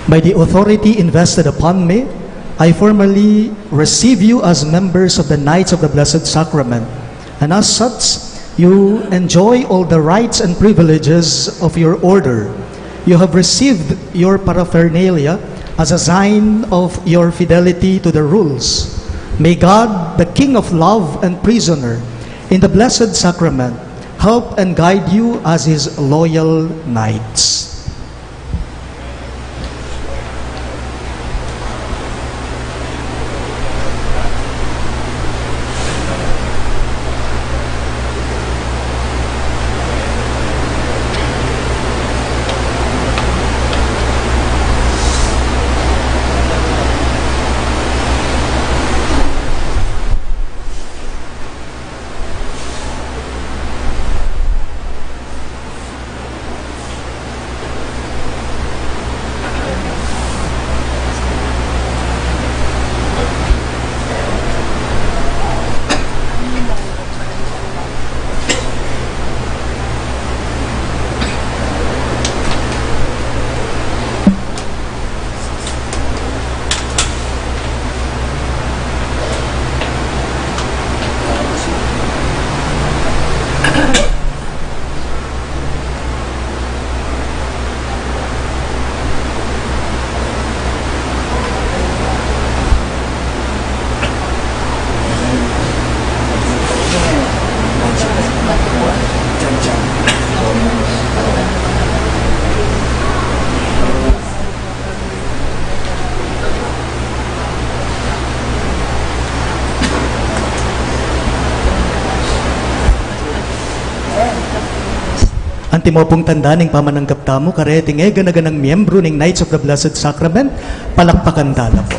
By the authority invested upon me, I formally receive you as members of the Knights of the Blessed Sacrament, and as such, you enjoy all the rights and privileges of your order. You have received your paraphernalia as a sign of your fidelity to the rules. May God, the King of love and prisoner in the Blessed Sacrament, help and guide you as his loyal knights. Antimo pung tanda ning pamananggap tamu kareting e gana-ganang miyembru ning Knights of the Blessed Sacrament, palakpakan tala pu.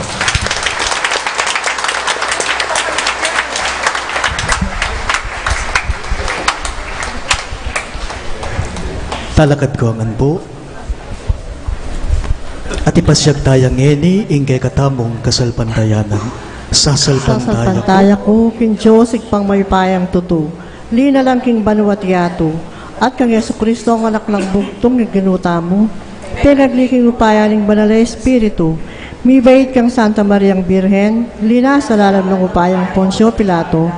Talakad ku ngan pu. At ipasyag taya ngeni ing kekatamung kasalpantayanan. Sasalpantaya ku. Sasalpantaya ku king Dios, Ibpang mayupayang tutu, linalang king banua't yatu, at kang Jesucristo, a Anak nang bugtung ning Ginu tamu, pengagli king upaya ning Banal a Espiritu, mibait kang Santa Mariang Birhen, linasa lalam ning upayang Poncio Pilato,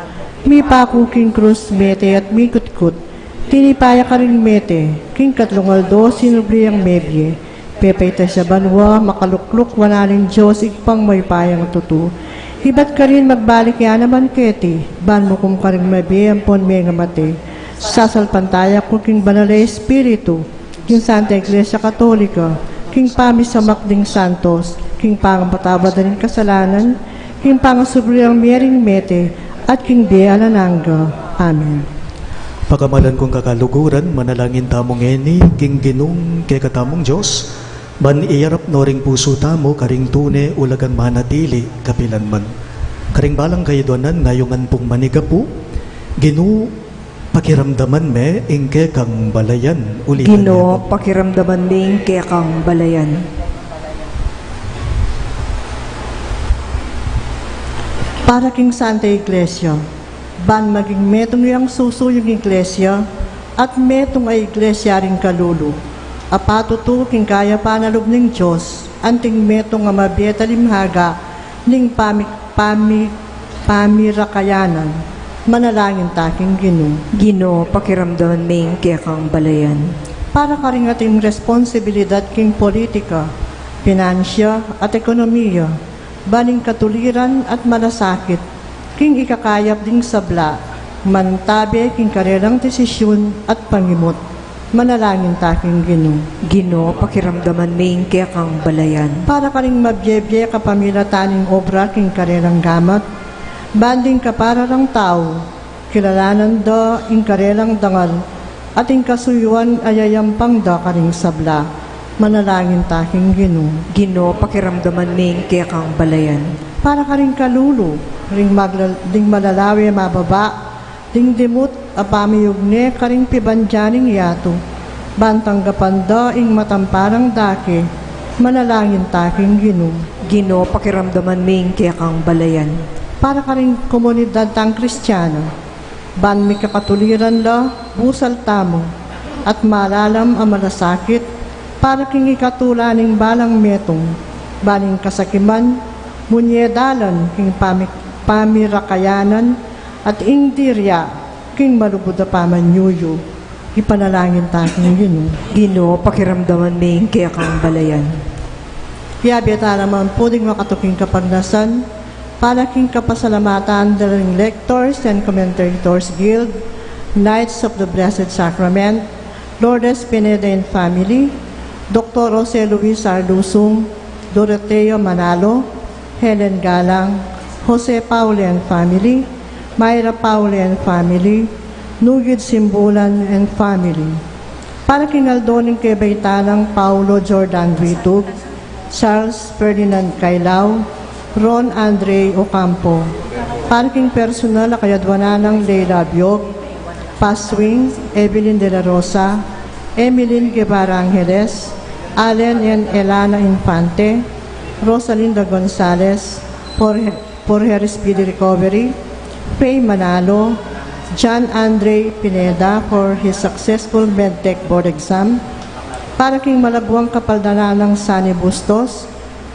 Mipaku king krus mete at mikutkut, tinipa ya karing mete, king katlung aldo sinubli yang mebie, pepaitas ya banua, makalukluk wanan ning Dios Ibpang mayupayang tutu. Ibat karin magbalik ya naman keti, ban mukum karing mabie ampon mengamate. Sasalpantaya ku king Banal a Espiritu, king Santa Iglesia Katolika, king pamisamak ding santos, king pangapatawad da ring kasalanan, king pangasubli ring mie ring mete, at king bie alang angga. Amen. Pakamalan kung kakaluguran, manalangin tamu ngeni king Ginung kekatamung Dios, ban iyarap no ring pusu tamu karing tune ulagang manatili kapilanman. Karing balang kayadwanan, ngayungan pung manigapu, Ginu, pakiramdaman me ing kekang balayan. Ulitan Ginu, ya po. Pakiramdaman me ing kekang balayan. Para king Santa Iglesia, ban maging metung yang susu ing Iglesia, at metung a Iglesia ring kalulu, a patutu king kayapan a lub ning Dios, anting metung a mabie at alimhaga ning pami-, pami-, pamirakayanan. Manalangin ta king Ginu. Ginu, pakiramdaman me ing kekang balayan. Para karing ating responsibilidad king politika, pinansia, at ekonomiya, ban ing katuliran at malasakit king ikakayap ding sabla, mantabe king karelang desisyun at pangimut. Manalangin ta king Ginu. Ginu, pakiramdaman me ing kekang balayan. Para karing mabie-bie kapamilatan ning obra king karelang gamat, ban ding kapara rang tau, kilalanan da ing karelang dangal, at ing kasuyuan a yayampang da karing sabla. Manalangin ta king Ginu. Ginu, pakiramdaman me ing kekang balayan. Para karing kalulu, ring maglal-, ding malalawe mababa, ding dimut a pamiyugne karing pibandian ning yatu, ban tanggapan da ing matamparang dake. Manalangin ta king Ginu. Ginu, pakiramdaman me ing kekang balayan. Para karing komunidad tang Kristiana, ban mikakatuliran la, busal tamu, at malalam a malasakit, para king ikatula ning balang metung, ban ing kasakiman, munye dalan king pami-, pamirakayanan, at ing dirya king malugud a pamanyuyu. Ipanalangin ta king Ginu. Ginu, pakiramdaman me ing kekang balayan. Yabe ta naman pu ding makatuking kapagnasan, para king kapasalamatan da ring Lectors and Commentators Guild, Knights of the Blessed Sacrament, Lourdes Pineda and family, Doktor Jose Luis Arlusung, Doroteo Manalo, Helen Galang, Jose Paule and family, Myra Paule and family, Nugid Simbulan and family. Para king aldo ning kebaitan nang Paulo Jordan Vitug, Charles Ferdinand Cailao, Ron Andre Ocampo. Para king personal a kayadwanan nang Leila Biog, Paswing, Evelyn de la Rosa, Emeline Guevara Angeles, Allen and Elana Infante, Rosalinda Gonzalez, for, for her speedy recovery, Faye Manalo, John Andre Pineda for his successful medtech board exam, para king malabwang kapaldanan nang Sunny Bustos,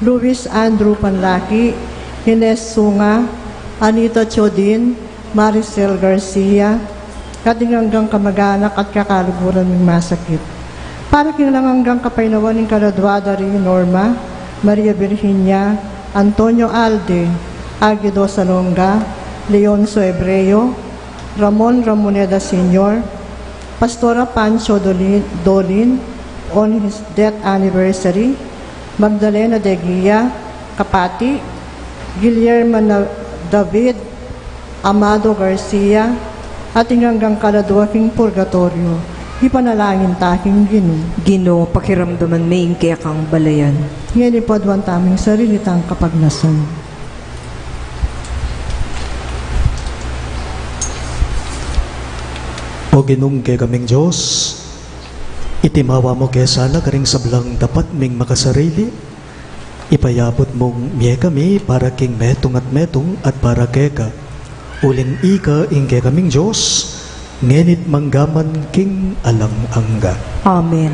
Luis Andrew Panlaki, Ines Sunga, Anita Chodin, Maricel Garcia, at ding anggang kamag-anak at kakaluguran ming masakit. Para king alang anggang kapaynawan ning kaladwa da ri Norma, Maria Virginia, Antonio Alde, Aguido Salonga, Leonso Hebreo, Ramon Ramoneda Senior, Pastora Pancho Dolin, Dolin on his death anniversary, Magdalena de Guia, Kapati, Guillermo na-, David, Amado Garcia, at ing anggang kaladwa king purgatoryo, ipanalangin ta king Ginu. Ginu, pakiramdaman me ing kekang balayan. Ngeni pu aduan tamu ing sarili tang kapagnasan. O Ginung kekaming Dios, itimawa mu ke sana karing sablang dapat ming makasarili, ipayabut mung mie kami para king metung at metung at para keka. Uling ika ing kekaming Dios, ngeni't manggaman king alang angga. Amen.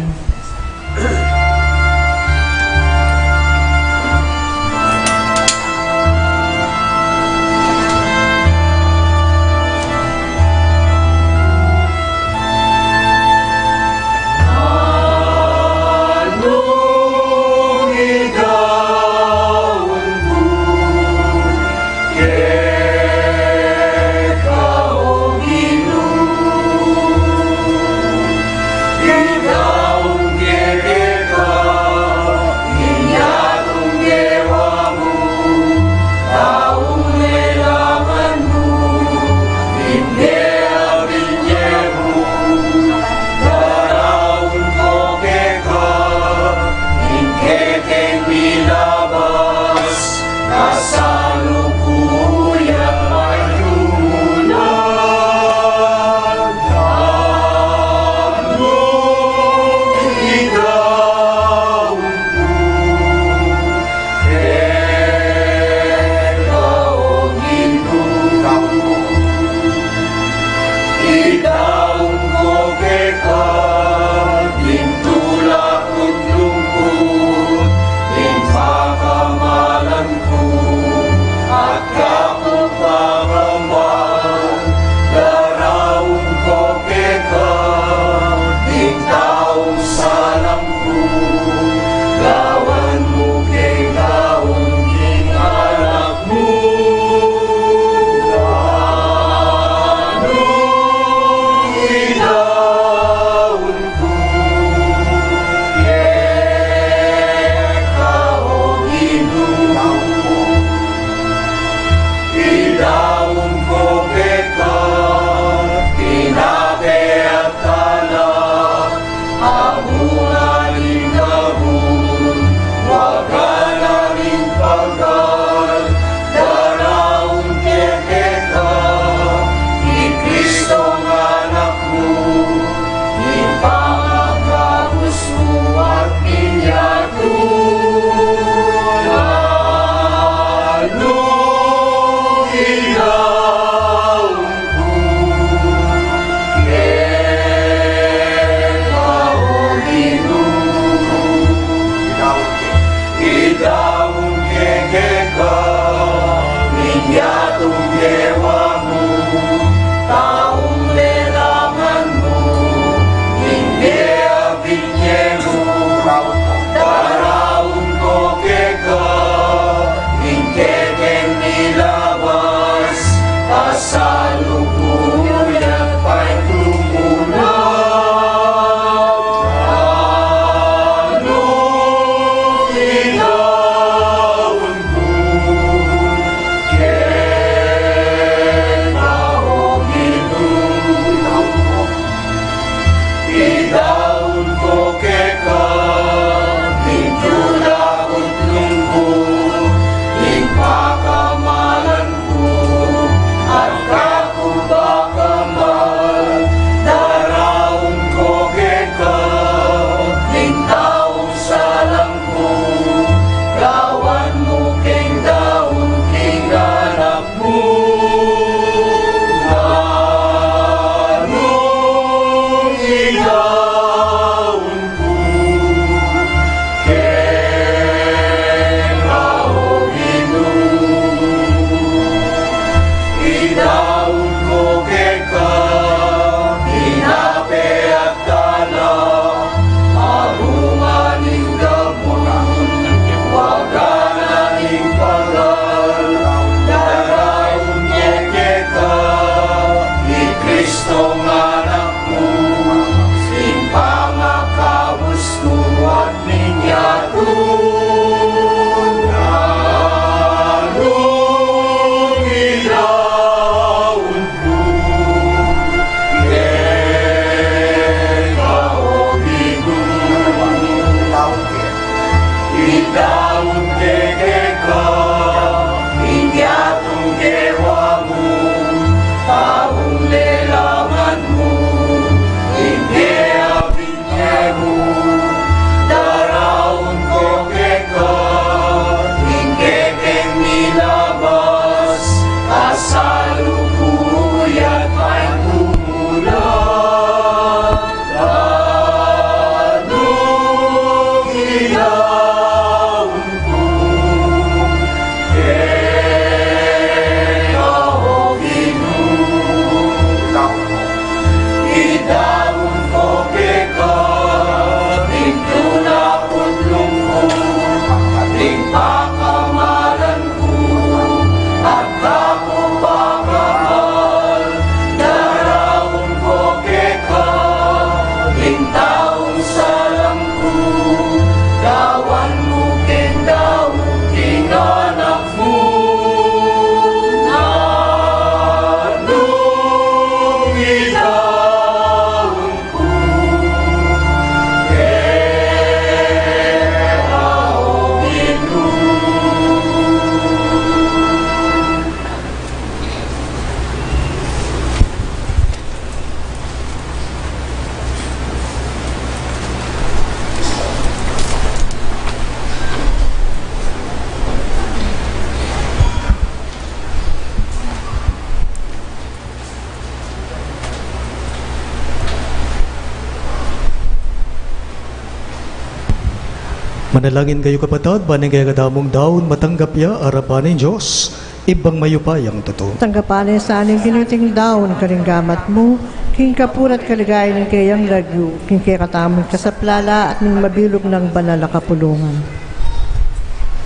Manalangin kayu, kapatad, ban ing kekadamung daun matanggap ya arapan ning Dios, Ibpang mayupayang tutu. Tanggapan na sa ning Ginu iting daun karing gamat mu, king kapurian at kaligayan ning keyang lagyu, king kekatamung kasaplalan at ning mabilug nang banal a kapulungan.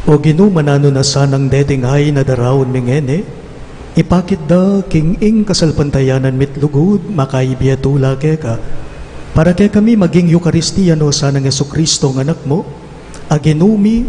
O Ginu, mananu na sanang deting ain a daraun mi ngeni, ipakit da king ing kasalpantayanan mi't lugud, makaibie tula keka, para kekami maging Eukaristia no sanang Jesucristo a Anak mu, a Ginu mi,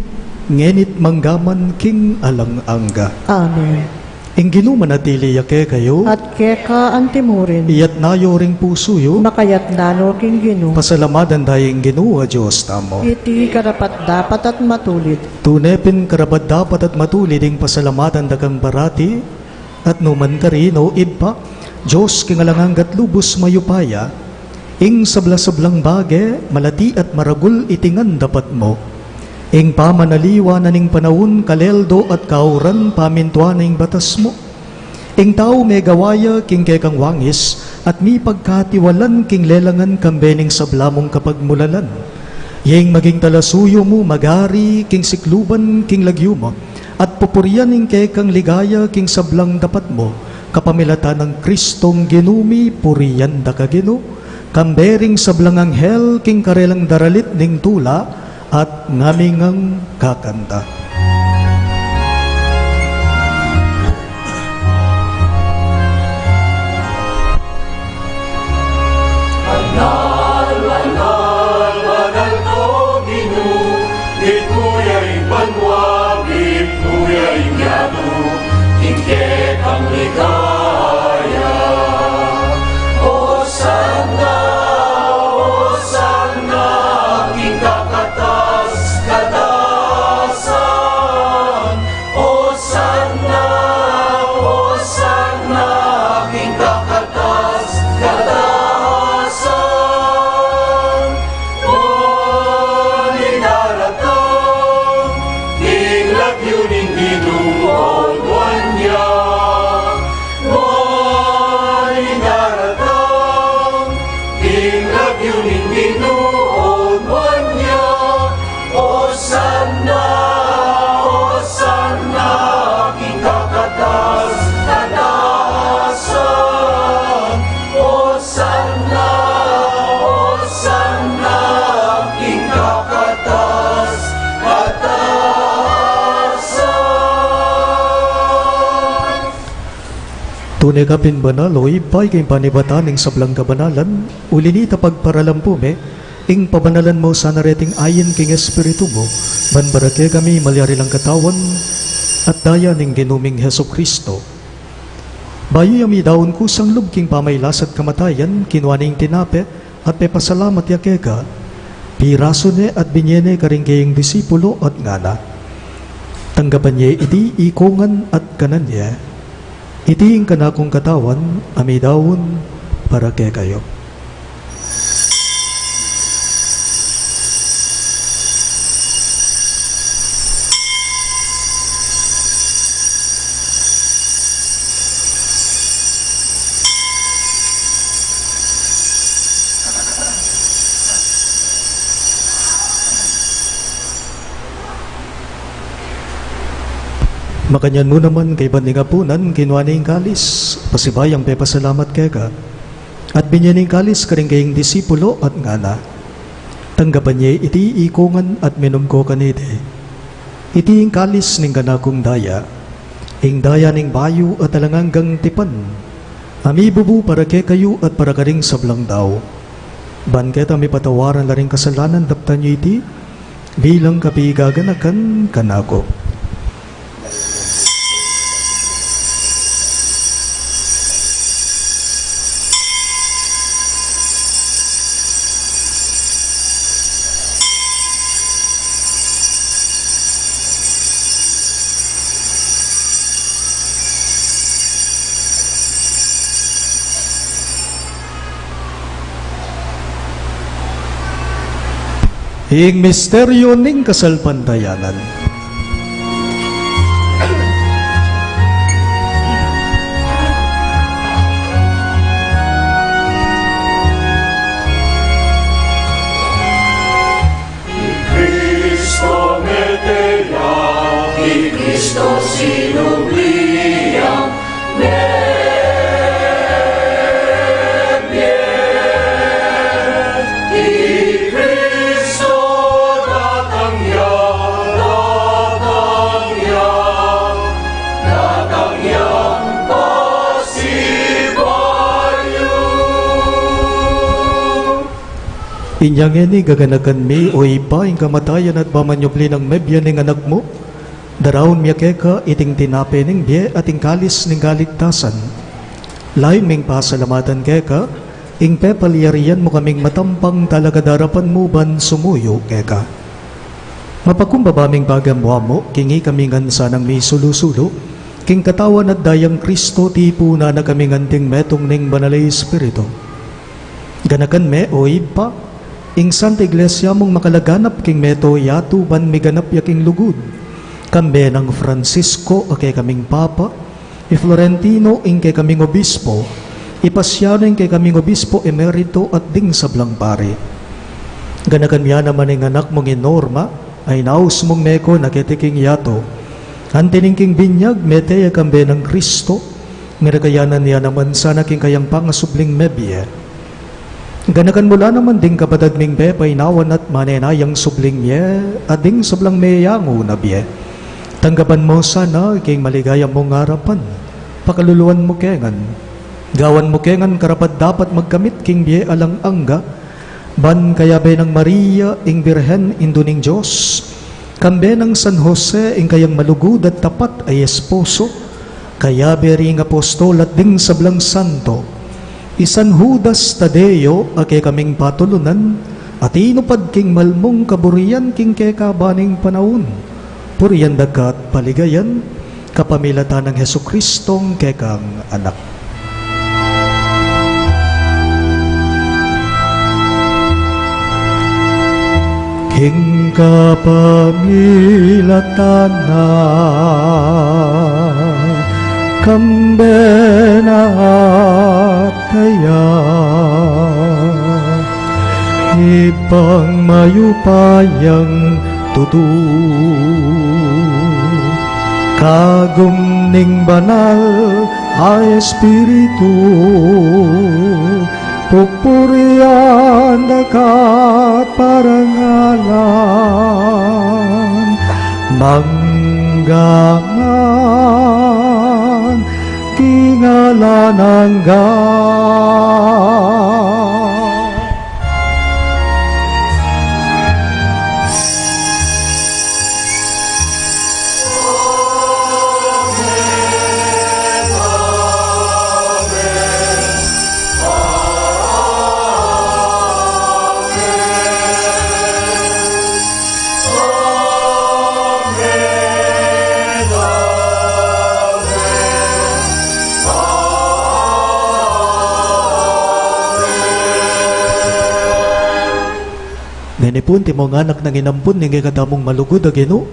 ngeni't manggaman king alang angga. Amen. Ing Ginu manatili ya kekayu. At keka antimurin. Iyatas yu ring pusu yu. Makayatas no king Ginu. Pasalamatan taya ing Ginu a Dios tamu. Iti karapat-dapat at matulid. Tune pin karapat-dapat at matulid ing pasalamatan da kang parati, at nu man karin, O Ibpa, Dios king alang angga't lubus mayupaya, ing sabla-sablang bage, malati at maragul iti ngan dapat mu. Ing pamanaliwa na ning panaun, kaleldo at kauran, pamintuan na ing batas mu. Ing tau megawa ya king kekang wangis, at mipagkatiwalan king lelangan kambe ning sabla mung kapagmulalan. Ing maging talasuyu mu, magari king sikluban king lagyu mu, at pupurian ing kekang ligaya king sablang dapat mu, kapamilatan nang Kristong Ginu mi. Purian da ka Ginu, kambe ring sablang anghel king karelang daralit ning tula, at ngami ngang kakanta. Banal, banal, banal ka, O Ginu, mitmu ya ing banua, mitmu ya ing yatu, king kekang ligaya. Osana, Osana, king kakatas-katasan. Osana, Osana, king kakatas-katasan. Nuan ing daratang king lagyu ning Ginu, o nuan ya. Nuan ing daratang king lagyu ning Ginu, o nuan ya. Osana, Osana, king kakatas-katasan. Osana, Osana, king kakatas-katasan. Tune ka pin banal, O Ibpa, ika ing panibatan ning sablang kabanalan, uli na nita pagparalan pu mi, ing pabanalan mu sana reting ain king Espiritu mu, ban para kekami malyari lang katawan at daya ning Ginu ming Jesucristo. Bayu ya midaun kusang lub king pamailas at kamatayan, kinua ne ing tinape, at pepasalamat ya keka, pirasu ne at binie ne karing keyang disipulo at ngana: Tanggapan ye iti ikongan at kanan ye. Iti ing kanakung katawan a midaun para kekayu. Makanyan mu naman, kaybat ning apunan, kinua ne ing kalis, pasibayung pepasalamat keka, at binie ne ing kalis karing kayang disipulo at ngana: Tanggapan ye iti ikongan at minum ko kaniti. Iti ing kalis ning kanakung daya, ing daya ning bayu at alang anggang tipan, a mibubu para kekayu at para karing sablang tau. Ban keta mipatawaran la ring kasalanan, daptan yu iti bilang kapigaganakan kanaku. Ing misteryu ning kasalpantayanan. I Kristo Inya ngeni gaganakan mi, O Ibpa, ing kamatayan at pamanyubli nang mebie ning Anak mu, daraun mi keka iting tinape ning bie at ing kalis ning kaligtasan. Layun ming pasalamatan keka ing pepalyarian mu kaming matampang talakad king arapan mu ban sumuyu keka. Mapakumbaba ming pagamuan mu king ikami ngan sanang misulu-sulu king katawan at dayang Kristo, tipunan na kaming anting metung ning Banal a Espiritu. Ganakan me, O Ibpa, ing Santa Iglesia mung makalaganap king mabilug a yatu ban miganap ya king lugud, kambe nang Francisco a kekaming Papa, i Florentino ing kekaming Obispo, i Pasiano ing kekaming Obispo Emerito at ding sablang pari. Ganakan mu ya naman ing anak mung i Norma, a inaus mung meko na keti king yatu. Anti ning king binyag, mete ya kambe nang Kristo, miragayanan ya naman sana king kayang pangasubling mebie. Ganakan mu la naman ding kapatad ming pepainawan at manenayang subling mie, at ding sablang meyangu na bie. Tanggapan mu sana king maligaya mung arapan, pakaluluan mu ke ngan. Gawan mu ke ngan karapat-dapat magkamit king bie alang angga, ban kayabe nang Maria, ing Birhen, Indu ning Dios, kambe nang San Jose, ing kayang malugud at tapat a esposo, kayabe ring apostol at ding sablang santo, i San Judas Tadeo, a kekaming patulunan, a tinupad king malmung kaburian king kekaban ning panaun, purian da ka at paligayan, kapamilatan nang Jesucristong kekang Anak. King kapamilatan na, kambe na at kaya, Ibpang mayupayang tutu, kagum ning Banal a Espiritu, pupurian da ka at parangalan, mangga man king alang angga. Ngeni pu, antimong anak nang inampun ning kekatamung malugud a Ginu,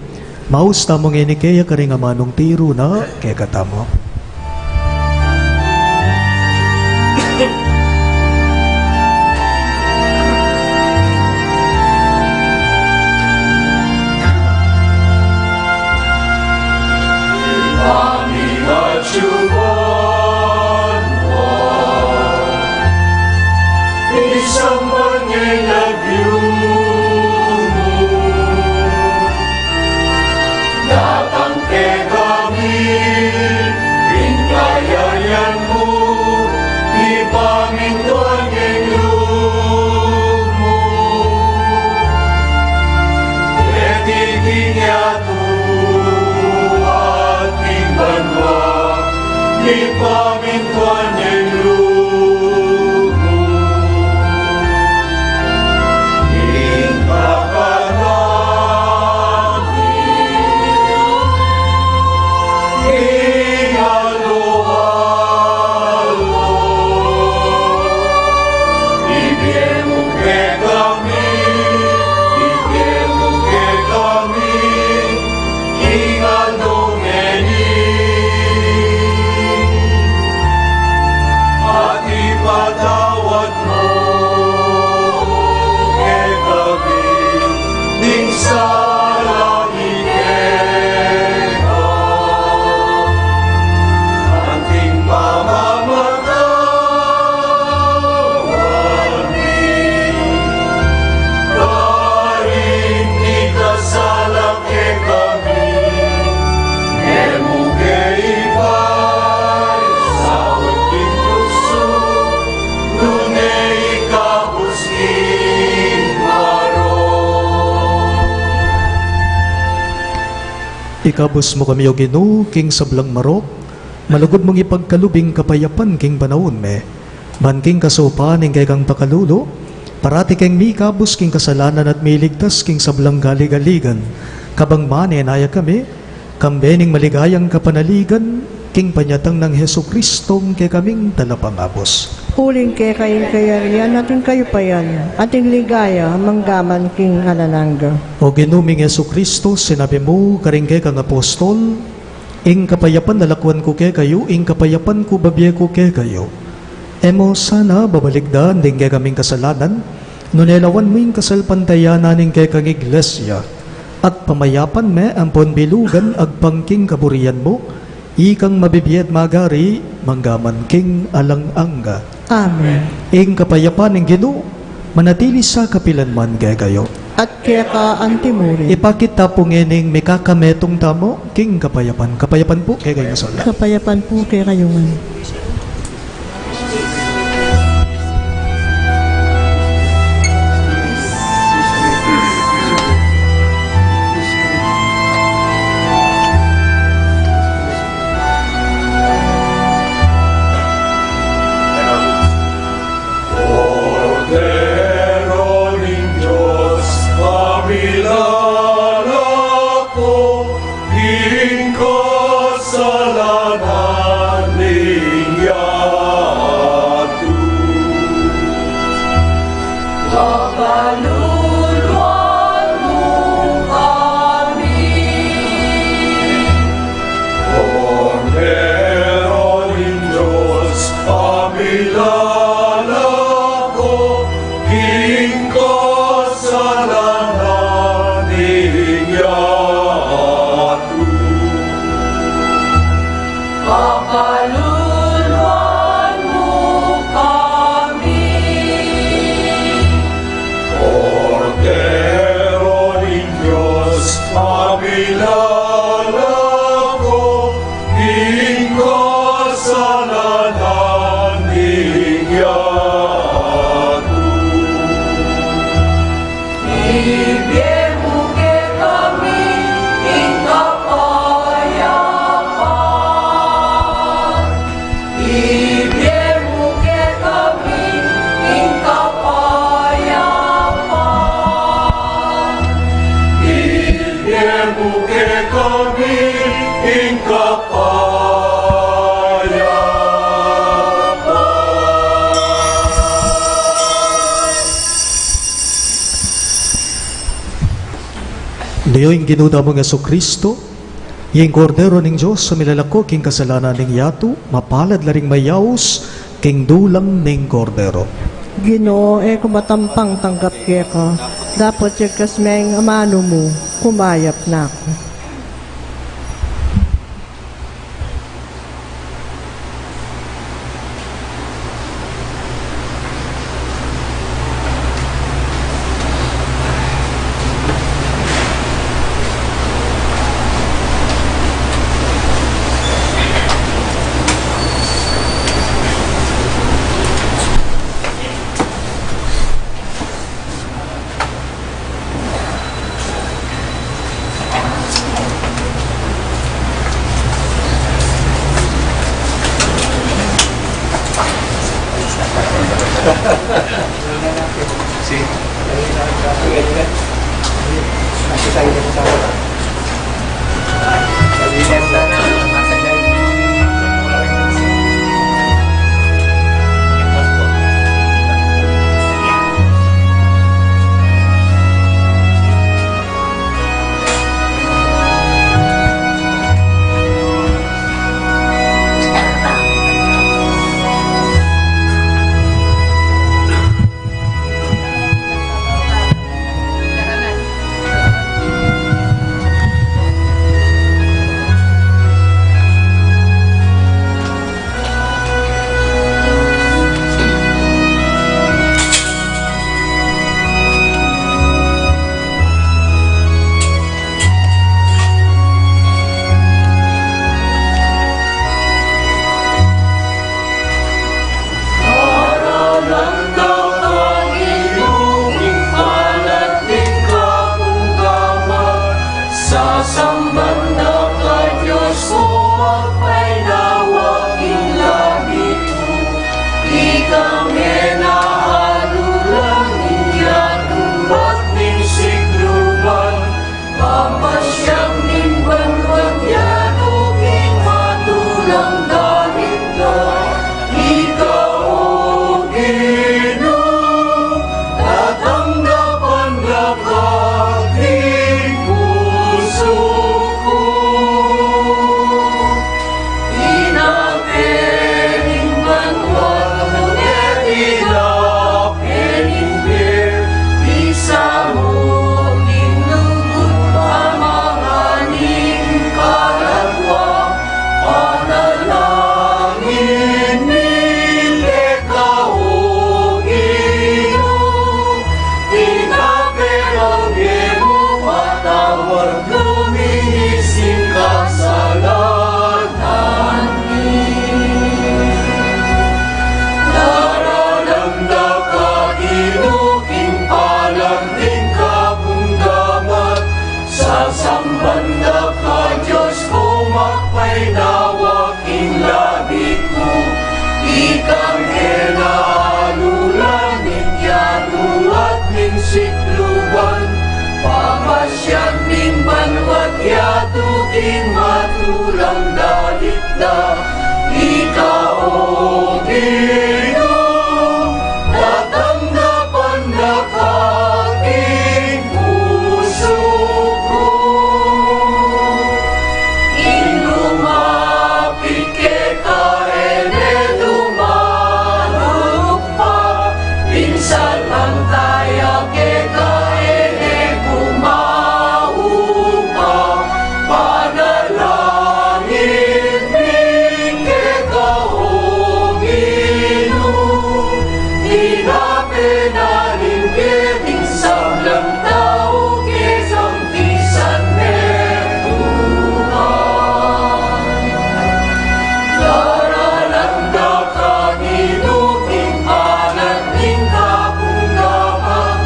maus tamu ngeni keya karing amanung tiru na kekatamu. Isamban ngening lagyu mu, datang kekami ing kayarian mu, mipamintuan ing lub mu keti king yatu at king banua, mipamintuan ing lub mu. Ing kakanan mi king aldo-aldo, ibie mu kekami, ibie mu kekami king aldo ngeni. Ikabus mu kami, O Ginu, king sablang marok, malugud mung ipagkalub ing kapayapan king panaun mi. Ban king kasaupan ning kekang pakalulu, parati keng mikabus king kasalanan at miligtas king sablang kaligaligan. Kabang manenaya kami, kambe ning maligayang kapanaligan, king panyatang nang Jesucristong kekaming Talapangabus. Uling keka ing kayarian at ing kayupayan, at ing ligaya, manggaman king alang angga. O Ginu ming Jesucristo, sinabi mu karing kekang apostol, ing kapayapan lalakwan ku kekayu, ing kapayapan ku babie ku kekayu. E mu sana babalikdan ding kekaming kasalanan, nune lawan mu ing kasalpantayanan ning kekang iglesia, at pamayapan me ampon bilugan agpang king kaburian mu, ikang mabibie at magari, manggaman king alang angga. Amen. Ing kapayapan ning Ginu, manatili sa kapilan man kekayu. At keka antimurin. Ipakit ta pu ngening mikakametung tamu king kapayapan. Kapayapan pu kekayu ngan. Kapayapan pu kekayu ngan. Kordero ning Dios, a milalako king kasalanan ning yatu. Pakaluluan mu kami. Kordero ning Dios, a milalako king kasalanan ning yatu. Pakaluluan mu kami. Kordero ning Dios, a milalako king kasalanan ning yatu. Ibie mu kekami ing kapayapan. Ibie mu kekami ing kapayapan. Ibie mu kekami ing kapayapan. Dayong Ginu tamung Jesucristo, ing Kordero ning Dios, a milalako king kasalanan ning yatu, mapalad la ring mayaus king dulang ning Kordero. Ginu, e ku matampang tanggap keka, dapot yagkas meng amanu mu, kumayap na ku. Ikang e na alulan ning yatu at ning sikluban, papasyag ning banua't yatu king matulang dalit da. Ika, O Ginu, tatanggapan da ka king pusu ku. Ina pening banua, ina pening bie, pisamut ning lugud pamangaling kaladua, panalangin mi keka, O Ginu. Pinapelang e mu patawad, luminis ing kasalanan mi. Daralan da ka, Ginu, king palag ning kapung gamat, sasamban da ka, Dios ku, magpainawa king labi ku. Ikang e na alulan ning yatu at ning sikluban, papasyag ning banua't yatu king matulang dalit da. Ika, O Ginu, tatanggapan da ka king pusu ku. Ing lumapit keka e ne dumaruk pa, ing salpantaya keka e ne bumau pa, panalangin mi keka, O Ginu. Ina pening bie ning sablang tau, kekang pisan ne Tuhan. Daralan da ka, Ginu, king palag ning kapung gamat,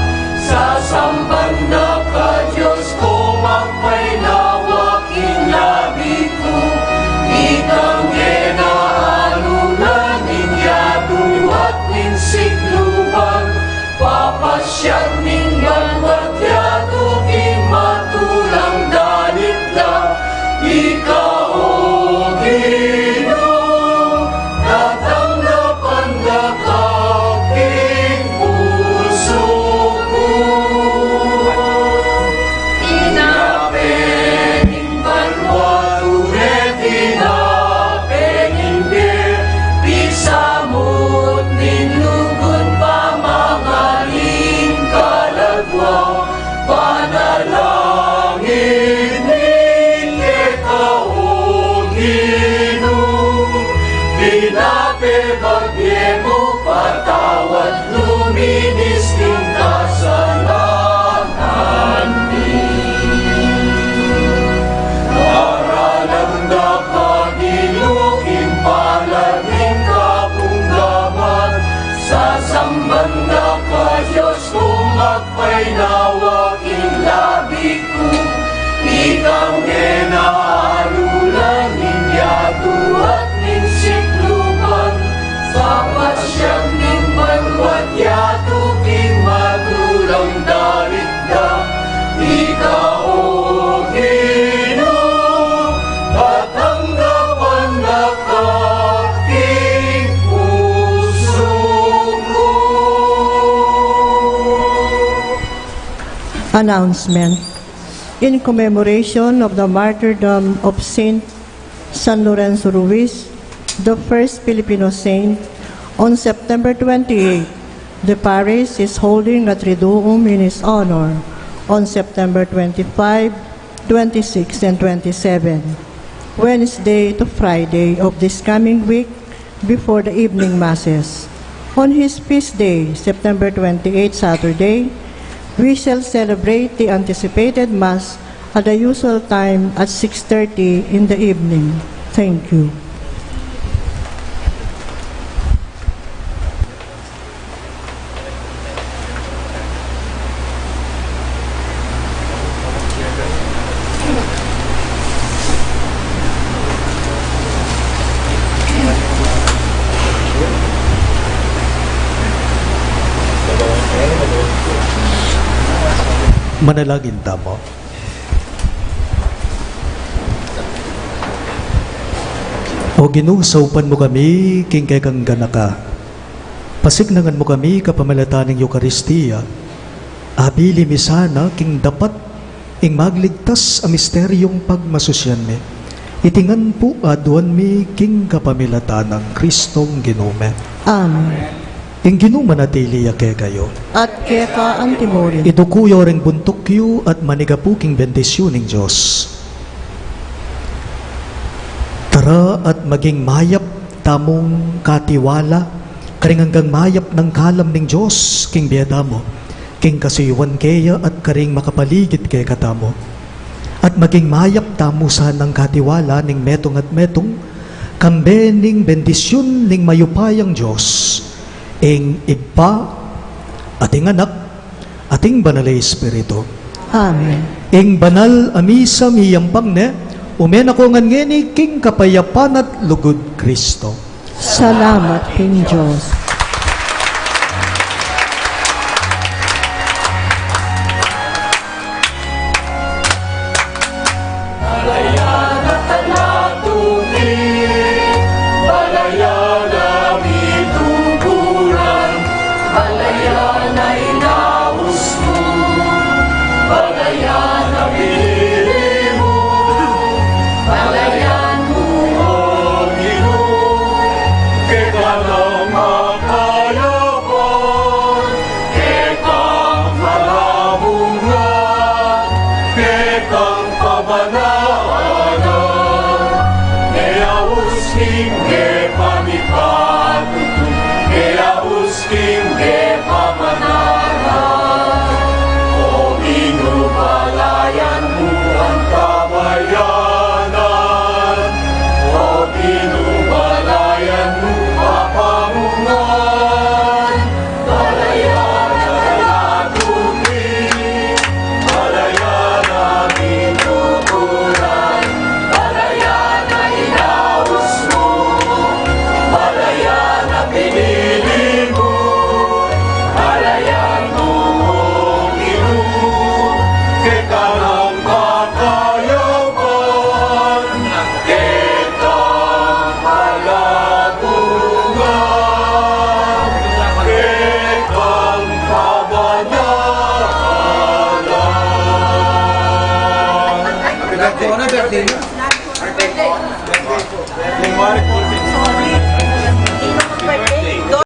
sasamban da ka, Dios ku, magpainawa king labi ku. Ikang e na alulan ning yatu at ning sikluban, papasyag ning banua't yatu king matulang dalit da. Ika, O Ginu, tatanggapan da ka king pusu ku. Ina pening banua, ina pening bie, pisamut ning lugud pamangaling kaladua, panalangin mi keka, O Ginu. Pinapebagye mu patawad, luminis ning kasalanan mi. Daralan da ka, Ginu, king palag ning kapung gamat, sasamban da ka, Dios ku, magpainawa king labi ku. Ikang e na alulan ning yatu at ning sikluban, papasyag ning banua't yatu king matulang dalit da. Ika, O Ginu, tatanggapan da ka king pusu ku. Announcement. In commemoration of the martyrdom of Saint San Lorenzo Ruiz, the first Filipino saint, on September twenty-eight, the parish is holding a Triduum in his honor on September twenty-five, twenty-six, and twenty-seven, Wednesday to Friday of this coming week, before the evening masses. On his feast day, September twenty-eight, Saturday, we shall celebrate the anticipated Mass at the usual time at six thirty in the evening. Thank you. Manalangin tamu. O Ginu, saupan mu kami king kekang ganaka. Pasiknangan mu kami kapamilatan ning Eukaristia. Abili mi sana king dapat ing magligtas a misteryung pagmasusian mi. Iti ngan pu aduan mi king kapamilatan nang Kristong Ginu mi. Amen. Ing Ginu manatili ya kekayu. At keka antimurin. Iduku yu ring buntuk yu at manigapu king bendisyun ning Dios. Tara at maging mayap tamung katiwala, karing anggang mayap nang kalam ning Dios king bie tamu, king kasuyuan keya at karing makapaligid kekatamu. At maging mayap tamu sanang katiwala ning metung at metung, kambe ning bendisyun ning mayupayang Dios, ing Ibpa, at ing Anak, at ing Banal a Espiritu. Amen. Ing banal a misa miyampang ne, ume na ko ngan ngeni king kapayapan at lugud Kristo. Salamat king Dios. Balayan a mitungkulan, balayan a inaus mu, balayan a pinili mu, balayan mu, O Ginu, keka nang makayapan, kekang palamungan, kekang pabanalan, ne aus king e pamipatutu, ne aus king e pamanalan. O Ginu, balayan mu ang kabayanan, O Ginu, balayan mu ang pamungan, balayan a natuki, balayan a minuturan, balayan a inaus mu, balayan a pinili mu, balayan mu, O Ginu, keka nang makayapan, kekang palamungan, kekang pabanalan.